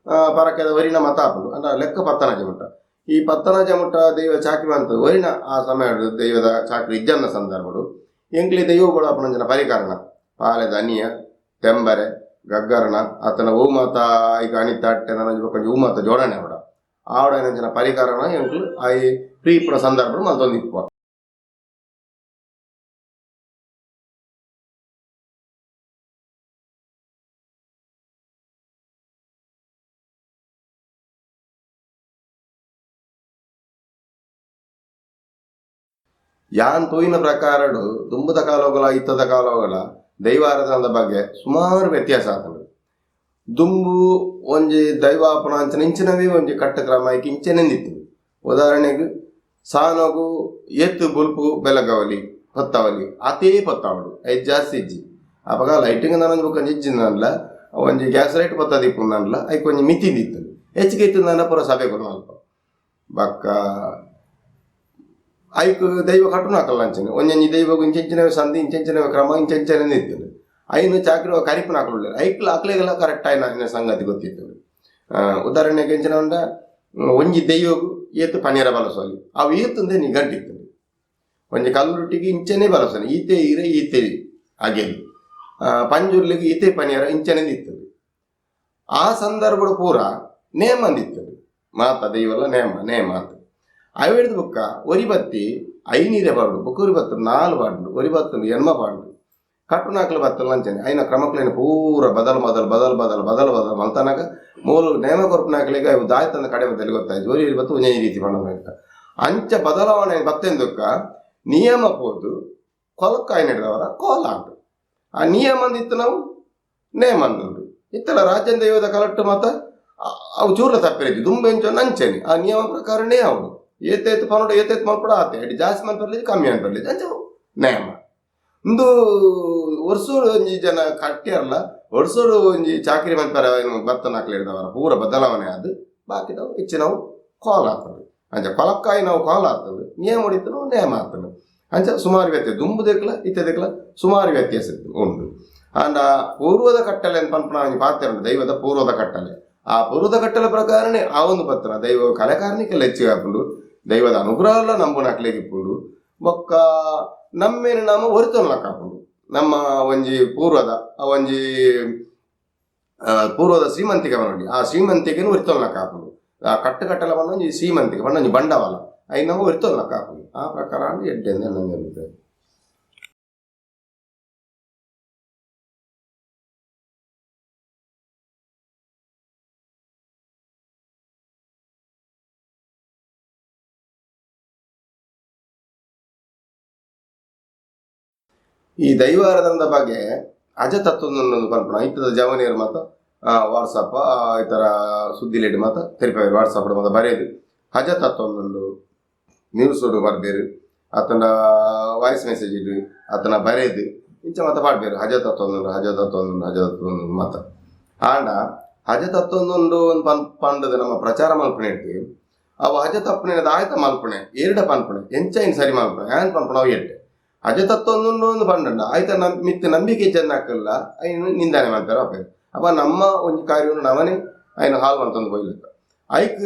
ಪರಕೆದ ಒರಿನ ಮತ ಆಪುಂಡು ಅಂಡ ಲೆಕ್ಕ ಪತ್ತನಜ ಮುಟ್ಟ. ಈ ಪತ್ತನಜ ಮುಟ್ಟ ದೈವ ಚಾಕ್ರಿ ಅಂತ ಒರಿನ ಆ ಸಮಯ ದೈವದ ಚಾಕ್ರಿ ಇಜ್ಜನ್ನ ಸಂದರ್ಭಡು ಎಂಕ್ಲಿ ದೈವ ಕೂಡ ಅಪನಂಜನ ಪರಿಕಾರಣ ಪಾಲೆದ ಅನಿಯ ತೆಂಬರೆ ಗಗ್ಗರಣ ಆತನ ಹೂ ಮಾತ ಈಗ ಅಣಿತ ಅಟ್ಟೆ ನನ್ನ ಕೊಂಚ ಹೂ ಮಾತ ಜೋಡಣೆ ಅವಡ ಆವಡ ಪರಿಕಾರಣ ಎಂಕ್ಲು ಆಯಿ ಫ್ರೀ ಇಪ್ಪುನ ಸಂದರ್ಭಡು ಮಲ್ತೊಂದಿಪ್ಪುವ. ಯಾನ್ ತೂಯಿನ ಪ್ರಕಾರಡು ದುಂಬುದ ಕಾಲೋಗಲ ಇತ್ತದ ಕಾಲೋಗಲ ದೈವಾರಾಧನದ ಬಗ್ಗೆ ಸುಮಾರು ವ್ಯತ್ಯಾಸ ಆತುಂಡು. ದುಂಬು ಒಂಜಿ ದೈವಾಪನ ಅಂಚನೆ ಇಂಚಿನವೇ ಒಂಜಿ ಕಟ್ಟ ಕ್ರಮ ಐಕ್ ಇಂಚನೆ ಇತ್ತು. ಉದಾಹರಣೆಗೆ ಸಾನಗು ಏತ್ ಬೊಲ್ಪು ಬೆಲಗವಲಿ ಹೊತ್ತವಲಿ ಆತೇ ಪತ್ತಾವಡು ಐದು ಜಾಸ್ತಿ ಇಜ್ಜಿ. ಅಪಗ ಲೈಟಿಂಗ್ ನನೊಂಜಿ ಬೊಕ್ಕ ಒಂಜಿ ಇಜ್ಜಿಂದನ್ಲ ಒಂಜಿ ಗ್ಯಾಸ್ ಲೈಟ್ ಪತ್ತದಿಪ್ಪುಂದನ್ಲ ಐಕ್ ಒಂಜಿ ಮಿತಿ ಇತ್ತು. ಹೆಚ್ಚಿಗೆ ಇತ್ತಂದನ ಪೂರ ಸಭೆ ಅಲ್ಪ ಬೊಕ್ಕ ಐಕ್ ದೈವ ಕಟ್ಟುನಾಕಲ್ಲ ಅಂಚನೆ ಒಂಜೊಂಜಿ ದೈವಗ್ ಇಂಚೆಂಚಿನವೇ ಸಂಧಿ ಇಂಚೆಂಚಿನವೇ ಕ್ರಮ ಇಂಚೆಂಚನೆ ಇತ್ತು. ಐನು ಚಾಕ್ರಿ ಕರಿಪುನಾಕುಲು ಉಲ್ಲೆರ್ ಐಕ್ಲ ಅಕ್ಲೆಗೆಲ ಕರೆಕ್ಟ್ ಆಯಿನ ಸಂಗತಿ ಗೊತ್ತಿತ್ತು. ಉದಾಹರಣೆಗೆ ಎಂಚಿನ ಪಂಡ ಒಂಜಿ ದೈವಗು ಏತ್ ಪನೀರ ಬಲಸೊಲಿ ಅವು ಏತುಂದೆ ನಿಘಂಟಿತ್ತು. ಒಂಜಿ ಕಲ್ಲುಟ್ಟಿಗೆ ಇಂಚನೆ ಬಲಸೊಲಿ ಈತೆ ಈರೆ ಈತೆ ಅಗೆಲ್ ಪಂಜುರ್ಲಿಗೆ ಈತೆ ಪನೀರ ಇಂಚನೆ ಇತ್ತು. ಆ ಸಂದರ್ಭಡು ಪೂರ ನೇಮಂದಿತ್ತು ಮಾತ ದೈವಲ್ಲ ನೇಮ ನೇಮ ಅಂತ ಅವೆಡ್ದು ಬೊಕ್ಕ ಒರಿ ಬತ್ತಿ ಐನೀರೆ ಪಾಡು ಬೊಕ್ಕ ಒರಿ ಬತ್ತು ನಾಲ್ ಪಾಡು ಒರಿ ಬತ್ತು ಎನ್ಮ ಪಾಡು ಕಟ್ಟುನಾಕಲು ಬತ್ತಲ್ಲ ಅಂಚನೆ ಐನ ಕ್ರಮಕ್ಲೇನ ಪೂರ ಬದಲು ಬದಲು ಬದಲು ಬದಲು ಬದಲು ಬದಲು ಮಲ್ತನಾಗ ಮೂಲು ನೇಮ ಕೊರ್ಪುನಾಕಲಿಗೆ ಅವು ದಾಯ್ತಂದ ಕಡೆ ಬದಲು ಗೊತ್ತಾಯ್ತು ಒರಿ ಬತ್ತು ಒಂಜಿ ರೀತಿ ಪಂಡ ಅಂಚ ಬದಲಾವಣೆ ಬತ್ತೆಂದುಕ್ಕ ನಿಯಮ ಪೋದು ಕೊಲಕ್ಕಾಯಿ ನಡೆದವರ ಕೋಲ ಆಂಡು. ಆ ನಿಯಮ ಅಂದಿತ್ತು ನಾವು ನೇಮ ಅಂದುಂಡು ಇತ್ತಲ್ಲ ರಾಜ್ಯದ ದೈವದ ಕಲಟ್ಟು ಮಾತ ಅವು ಚೂರ್ಲ ತಪ್ಪಿರೈತಿ ದುಂಬೆಂಚು ನಂಚೇನಿ ಆ ನಿಯಮ ಪ್ರಕಾರನೇ ಅವನು ಏತೇತು ಪನೋಡು ಏತೇತು ಮಲ್ಪಡ ಆತೆ ಎಡ್ ಜಾಸ್ತಿ ಮಲ್ಪರ್ಲಿ ಕಮ್ಮಿ ಅನ್ಪರ್ಲಿ ಅಂಚ ನೇಮ. ಇಂದು ವರ್ಷೋಡು ಒಂಜಿ ಜನ ಕಟ್ಟಿಯರ್ಲ ವರ್ಷೋಡು ಒಂಜಿ ಚಾಕರಿ ಮಲ್ಪರ ಬತ್ತನಾಕ್ಲಿರ್ದವರ ಪೂರ ಬದಲಾವಣೆ ಆದ್ ಬಾಕಿದವು ಹೆಚ್ಚಿನವು ಕೋಲ ಆಗ್ತದೆ. ಅಂಚ ಕೊಲಕ್ಕಾಯಿ ನಾವು ಕೋಲ ಆಗ್ತದೆ, ನೇಮ ಹೊಡಿತನು ನೇಮ ಆಗ್ತದೆ. ಅಂಚ ಸುಮಾರು ವ್ಯತ್ಯಾಸ ದುಂಬು ದೆಕ್ಲ ಇತ್ತೆ ದೆಕ್ಲ ಸುಮಾರು ವ್ಯತ್ಯಾಸ ಉಂಟು. ಆಂಡ ಪೂರ್ವದ ಕಟ್ಟಲೆ ಅಂತ ಪನ್ಪುನ ಒಂಜಿ ಪಾತ್ರ ಉಂಟು, ದೈವದ ಪೂರ್ವದ ಕಟ್ಟಲೆ. ಆ ಪೂರ್ವದ ಕಟ್ಟಲೆ ಪ್ರಕಾರನೇ ಆ ಒಂದು ಪತ್ರ ದೈವ ಕಲೆಕಾರನಿಕೆಲ್ಲ ಹೆಚ್ಚಿಗೆ ಆಪುಂಡು, ದೈವದ ಅನುಗ್ರಹ ಎಲ್ಲ ನಂಬುನಕ್ಲೆಗ್ ಇಪ್ಪುಂಡು. ಬೊಕ್ಕ ನಮ್ಮೇನು ನಮ್ಮ ಒರಿತೊನ್ಲಕ್ಕ ಆಪುಂಡು. ನಮ್ಮ ಒಂಜಿ ಪೂರ್ವದ ಆ ಒಂಜಿ ಪೂರ್ವದ ಶ್ರೀಮಂತಿಕೆ ಪನೊಲಿ, ಆ ಶ್ರೀಮಂತಿಕೆನ್ ಒರಿತೊನ್ಲಕ್ಕ ಆಪುಂಡು. ಆ ಕಟ್ಟು ಕಟ್ಟಲೆ ಪಂಡ ಒಂಜಿ ಶ್ರೀಮಂತಿಕೆ ಪಂಡ ಒಂಜಿ ಬಂಡವಾಳ ಐನ್ ನಮ ಒರಿತೊನ್ಲಕ್ಕ ಆಪುಂಡು. ಆ ಪ್ರಕಾರ ಎಡ್ಡೆ ಅಂದ್ ಎನ್ನ ಅಭಿಪ್ರಾಯ. ಈ ದೈವಾರಾಧನದ ಬಗ್ಗೆ ಅಜತತ್ವದ ಪನ್ಪುನ ಇತ್ತದ ಜವನಿಯರು ಮಾತ ವಾಟ್ಸಪ್ ಈ ಥರ ಸುದ್ದಿಲೇಡ್ ಮಾತ ತೆರಿಪಾವೆರ್. ವಾಟ್ಸಪ್ ಮಾತ ಬರೆದು ಅಜ ತತ್ವೊಂದುಂಡು ನ್ಯೂಸ್ ಬರ್ಬೇರು, ಅತ್ತಂಡ ವಾಯ್ಸ್ ಮೆಸೇಜ್ ಇಡು ಅತ್ತನ ಬರೆದು ಇಂಚ ಮಾತ ಪಾಡ್ಬೇರು. ಹಜ ತತ್ವೊಂದುಂಡು ಹಜ ತತ್ವೊಂದುಂಡು ಹಜ ತತ್ವೊಂದುಂಡು ಮಾತ. ಆಂಡ ಹಜ ತತ್ವೊಂದುಂಡು ಪನ್ ಪಂಡದ ನಮ್ಮ ಪ್ರಚಾರ ಮಲ್ಪುನೆ ಇಡ್ತು ಅವು ಹಜ ತಪ್ಪುನೆ ದಾಯ್ತ ಮಲ್ಪುನೆ ಏರ್ಡ ಪನ್ಪುನೆ ಎಂಚ ಸರಿ ಮಲ್ಪುನೆ ಆ್ಯನ್ ಪನ್ಪುನ ಅವು ಎಡ್ಡೆ. ಅಜ ತತ್ವೊಂದುಂಡು ಒಂದು ಪಂಡಂಡ ಆಯ್ತ ನಮ್ ಮಿತ್ತ ನಂಬಿಕೆ ಇಜ್ಜಂದಾಕಲ್ಲ ಐನ್ ನಿಂದಾನೆ ಮಲ್ಪೆರ್ ಅಪೇರು. ಅಪ ನಮ್ಮ ಒಂಜಿ ಕಾರ್ಯವನ್ನು ನಮನೆ ಐನ್ ಹಾಲ್ ಮಂತೊಂದು ಪೋಯ್ಲೆಕ್ಕ ಐಕ್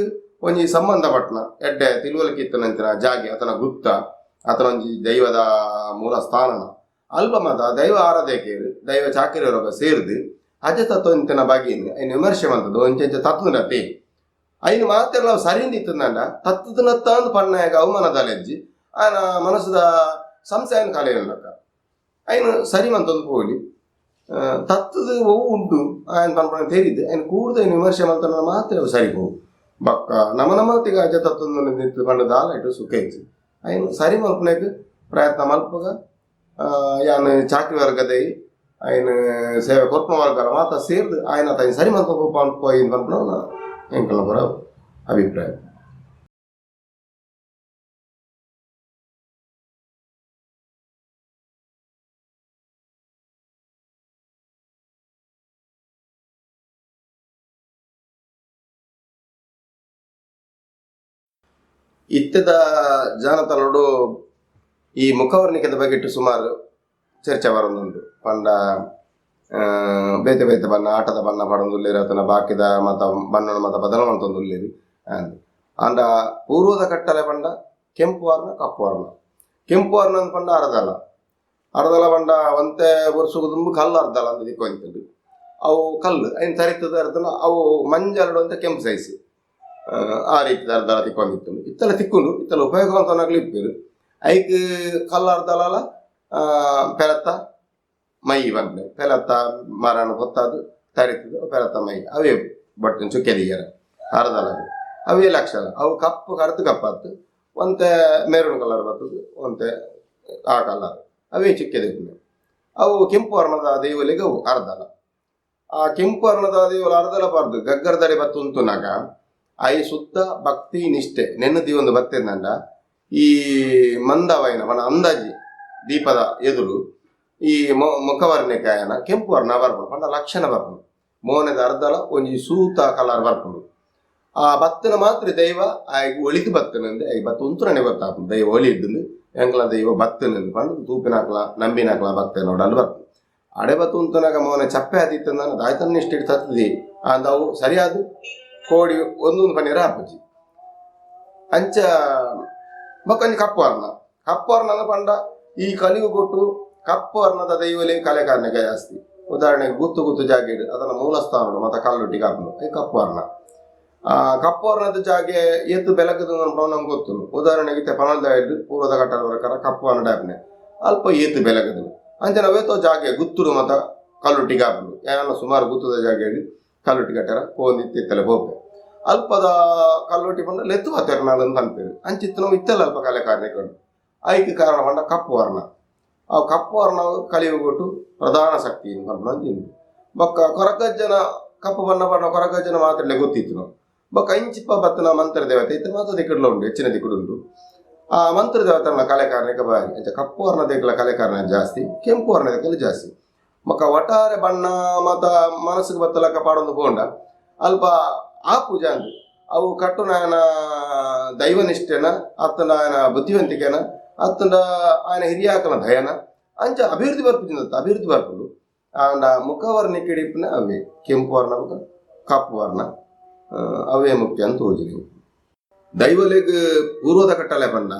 ಒಂಜಿ ಸಂಬಂಧಪಟ್ಟನ ಎಡ್ಡೆ ತಿಳುವಳಿಕೆ ಇತ್ತನಂಚಿನ ಜಾಗೆ ಆತನ ಗುಪ್ತ ಆತನ ಒಂಜಿ ದೈವದ ಮೂಲ ಸ್ಥಾನನ ಅಲ್ಪ ಮಾತ ದೈವ ಆರಾಧಕರು ದೈವ ಚಾಕರಿಯವರೊಬ್ಬ ಸೇರ್ದು ಅಜ ತತ್ವ ಇಂತಿನ ಬಗೆನ್ ಐನ್ ವಿಮರ್ಶೆ ಮಂತದ್ದು ಒಂಚೆಂಚ ತತ್ವನತೆ ಐನ್ ಮಾತೆರ್ಲ ಸರಿಂದ ಇತ್ತಂಡ ತತ್ವದನತ್ತಾಂದು ಪಣ್ಣಾಗ ಅವಮಾನದಲೆಜ್ಜಿ ಆನ ಮನಸ್ಸುದ ಸಂಶಯನ ಕಲೆಯಲ್ಲಕ್ಕ ಐನ್ ಸರಿ ಮಂತೊಂದು ಪೋಲಿ ತತ್ತದ ಒವು ಉಂಟು ಆಯನ್ ಪನ್ಪುನ ತೆರಿದು ಐನ್ ಕೂಡ್ದು ಐನ್ ವಿಮರ್ಶೆ ಮಲ್ತನ ಮಾತ್ರ ಅವು ಸರಿ ಪೋವು. ಬೊಕ್ಕ ನಮ ನಮತಿಗೆ ಅಜ ತತ್ವದ ನಿಂತು ಪಂಡ ದಾಲ ಇಟ್ಟು ಸುಖ ಇಜ್ಜಿ ಐನ್ ಸರಿ ಮಲ್ಪುನೆಗ್ ಪ್ರಯತ್ನ ಮಲ್ಪುಗ. ಯಾನ್ ಚಾಕ್ರಿ ವರ್ಗದೈ ಐನ್ ಸೇವೆ ಕೊರ್ಪುನ ವರ್ಗಲ ಮಾತ ಸೇರ್ದು ಆಯ್ನ ಐನ್ ಸರಿ ಮಲ್ಪು ಪೋಯಿನ್ ಪನ್ಪುನ ಎಂಕಲ್ನ ಪೂರ ಅಭಿಪ್ರಾಯ. ಇತ್ತೆದ ಜಾನತಲೋಡು ಈ ಮುಖವರ್ಣಿಕೆದ ಬಗೆಟ್ ಸುಮಾರು ಚರ್ಚೆ ಬರೊಂದುಂಡು. ಪಂಡ ಬೇತೆ ಬೇತೆ ಬಣ್ಣ ಆಟದ ಬಣ್ಣ ಪಾಡೊಂದುಲ್ಲೆರ್ ಅತ್ತಂಡ ಬಾಕಿದ ಮತ ಬಣ್ಣನ ಮತ ಬದಲ ಮಲ್ತೊಂದುಲ್ಲೆರ್. ಆಂಡ ಪೂರ್ವದ ಕಟ್ಟಲೆ ಪಂಡ ಕೆಂಪು ವರ್ಣ ಕಪ್ಪು ವರ್ಣ. ಕೆಂಪು ವರ್ಣ ಪಂಡ ಅರ್ಧಲ ಅರ್ಧಲ ಪಂಡ ಒಂತೆ ವರ್ಷಗು ದುಂಬು ಕಲ್ಲು ಅರ್ಧಲ ಅಂದ್ ದಿಕ್ಕೊಂತಿಂಡು. ಅವು ಕಲ್ಲು ಐನ್ ತರಿತದ ಅರ್ಧಲ ಅವು ಮಂಜಲ್ಡ್ ಒಂತೆ ಕೆಂಪು ಸೈಜ್ ಆ ರೀತಿ ಅರ್ಧಲ ತಿಕ್ಕೊಂದಿತ್ತು. ಇತ್ತಲ ತಿಕ್ಕುಂಡು ಇತ್ತಲ ಉಪಯೋಗ ಮಲ್ತೊನಕ್ಲು ಇಪ್ಪೆರ್. ಐಕ್ ಕಲ್ಲು ಅರ್ಧಲಲ ಪೆಲತ್ತ ಮೈ ಪನ್ಪುನೆ ಪೆಲತ್ತ ಮರನ್ ಪೊತ್ತಾದ್ ತರಿತದ ಪೆಲತ್ತ ಮೈ ಅವೇ ಬಟ್ಟನ್ ಚುಕ್ಕೆ ದೀಯೆರೆ ಅರ್ಧಲಗ್ ಅವೇ ಲಕ್ಷಣ. ಅವು ಕಪ್ಪು ಕರ್ದು ಕಪ್ಪತ್ತು ಒಂತೆ ಮೆರೂನ್ ಕಲರ್ ಬರ್ತದೆ ಒಂತೆ ಆ ಕಲರ್ ಅವೇ ಚುಕ್ಕೆ ದೀಪುನೆ. ಅವು ಕೆಂಪು ವರ್ಣದ ದೈವಲೆಗ್ ಅವು ಅರ್ಧಲ. ಆ ಕೆಂಪು ವರ್ಣದ ದೈವಲು ಅರ್ಧಲ ಪಾರ್ದು ಗಗ್ಗರದಡೆ ಬತ್ತ್ ಉಂತುನಗ I ಸುತ್ತ ಭಕ್ತಿ ನಿಷ್ಠೆ ನೆನ್ನ ದೀವೊಂದು ಬತ್ತೆಂದಂಡ ಈ ಮಂದವಾಯಿನ ಪಂಡ ಅಂದಾಜಿ ದೀಪದ ಎದುರು ಈ ಮುಖವರ್ಣಿಕಾಯನ ಕೆಂಪು ವರ್ಣ ಬರ್ಪುಂಡು ಪಂಡ ಲಕ್ಷಣ ಬರ್ಪುಂಡು. ಮೋನೆದ ಅರ್ಧಲ ಒಂಜಿ ಸೂತ ಕಲರ್ ಬರ್ಪುಂಡು. ಆ ಬತ್ತಿನ ಮಾತ್ರ ದೈವ ಆಯಗ್ ಒಳಿತು ಬತ್ತನಂದೆ I ಬತ್ತ ಉಂತುನನೆ ಗೊತ್ತಾಪುಂಡು ದೈವ ಒಲಿಡ್ದು ಎಂಕ್ಲ ದೈವ ಬತ್ತನಂದು ಪಂಡ ತೂಪಿನಾಕ್ಲ ನಂಬಿನಾಕ್ಲ ಭಕ್ತನೋಡಲ್ಲಿ ಬರ್ಪುಂಡು. ಅಡೆ ಬತ್ತು ಉಂತುನಾಗ ಮೋನೆ ಚಪ್ಪೆ ಆದಿತ್ತಂದಾನ ದಾಯ್ತನ್ನ ಇಷ್ಟಿಡ್ ತತ್ತದಿ ಅಂದ ಅವು ಸರಿಯಾದ ಕೋಡಿ ಒಂದೊಂದು ಪನೀರ ಆಪುಜಿ. ಅಂಚ ಬೊಕ್ಕ ಒಂಜಿ ಕಪ್ಪು ವರ್ಣ. ಕಪ್ಪು ವರ್ಣನ ಪಂಡ ಈ ಕಲಿಯು ಕೊಟ್ಟು ಕಪ್ಪು ವರ್ಣದ ದೈವಲೇ ಕಲೆಕಾರನಿಗೆ ಜಾಸ್ತಿ. ಉದಾಹರಣೆಗೆ ಗುತ್ತು ಗುತ್ತು ಜಾಗೆಡ್ ಅದನ್ನ ಮೂಲಸ್ಥಾನ ಮತ್ತ ಕಲ್ಲುಟ್ಟಿಗೆ ಹಾಪುಂಡು I ಕಪ್ಪು ವರ್ಣ. ಆ ಕಪ್ಪು ವರ್ಣದ ಜಾಗೆ ಏತ್ ಬೆಳಕದ ನಮ್ಗೆ ಗೊತ್ತುಂಡು. ಉದಾಹರಣೆಗೆ ಇತ್ತೆ ಪನಲ್ದ ಪೂರ್ವದ ಕಟ್ಟಡ ಪ್ರಕಾರ ಕಪ್ಪು ವರ್ಣ ಡಾಪ್ನೆ ಅಲ್ಪ ಏತ್ ಬೆಳಕದ ಅಂಚನೆ ಅವೇತೋ ಜಾಗೆ ಗುತ್ತುಡು ಮತ ಕಲ್ಲುಟ್ಟಿಗೆ ಹಾಪುಂಡು. ಯಾನ ಸುಮಾರು ಗುತ್ತದ ಜಾಗೆಡ್ ಕಲ್ಲುಟ್ಟಿ ಕಟ್ಟರ ಪೋಂದು ಇತ್ತಲೆ ಪೋಪೆ ಅಲ್ಪದ ಕಲ್ಲುಟ್ಟಿ ಪಂಡ ಲೆತ್ತು ಪತ್ತೆರ್ನಾಲ್ ಪನ್ಪೆರ್. ಅಂಚಿತ್ತಿನವು ಇತ್ತಲ್ಲ ಅಲ್ಪ ಕಲೆಕಾರನಿಕಡು ಐಕ್ ಕಾರಣ ಪಂಡ ಕಪ್ಪು ವರ್ಣ. ಆ ಕಪ್ಪು ವರ್ಣ ಕಲಿಯುಗೊಟ್ಟು ಪ್ರಧಾನ ಶಕ್ತಿ ಪನ್ಪುನ ಒಂಜಿ ಉಂಡು. ಬೊಕ್ಕ ಕೊರಗಜ್ಜನ ಕಪ್ಪು ಬಣ್ಣ ಬಣ್ಣ ಕೊರಗಜ್ಜನ ಮಾತ್ರಲೆ ಗೊತ್ತಿತ್ತು. ಬೊಕ್ಕ ಇಂಚಿಪ್ಪ ಬತ್ತಿನ ಮಂತ್ರ ದೇವತೆ ಇತ್ತೆ ಮಾತ ದಿಕ್ಕುಡ್ಲ ಉಂಡು, ಹೆಚ್ಚಿನ ದಿಕ್ಕುಡು ಉಂಡು. ಆ ಮಂತ್ರ ದೇವತೆನ ಕಲೆಕಾರನಿಕ ಬಾರಿ ಅಂಚ ಕಪ್ಪು ವರ್ಣ ದೇಕಲ ಕಲೆಕಾರನ ಜಾಸ್ತಿ, ಕೆಂಪು ವರ್ಣ ದೇಕಲ ಜಾಸ್ತಿ. ಬೊಕ್ಕ ಒಟ್ಟಾರೆ ಬಣ್ಣ ಮಾತ ಮನಸ್ಸಿಗೆ ಬತ್ತಲಕ್ಕ ಪಾಡೊಂದು ಪೋಂಡ ಅಲ್ಪ ಆ ಪೂಜೆ ಅಂದ್ ಅವು ಕಟ್ಟುನಾಯನ ದೈವನಿಷ್ಠೆನ ಅತ್ತಂಡ ఆయన ಬುದ್ಧಿವಂತಿಕೆನ ಅತ್ತಂಡ ఆయన ಹಿರಿಯಾಕನ ದಯನ ಅಂಚ ಅಭಿವೃದ್ಧಿ ಬರ್ಪುಜಿಂದ ಅಭಿವೃದ್ಧಿ ಬರ್ಪುಂಡು. ಆಂಡ ಮುಖವರ್ಣಕ್ಕೆ ಇಪ್ಪುನ ಅವೇ ಕೆಂಪು ವರ್ಣ ಬೊಕ ಕಪ್ಪು ವರ್ಣ ಅವೇ ಮುಖ್ಯ ಅಂತ ತೋಜುನಿ. ದೈವಲೆಗ್ ಪೂರ್ವದ ಕಟ್ಟಲೆ ಪಂಡ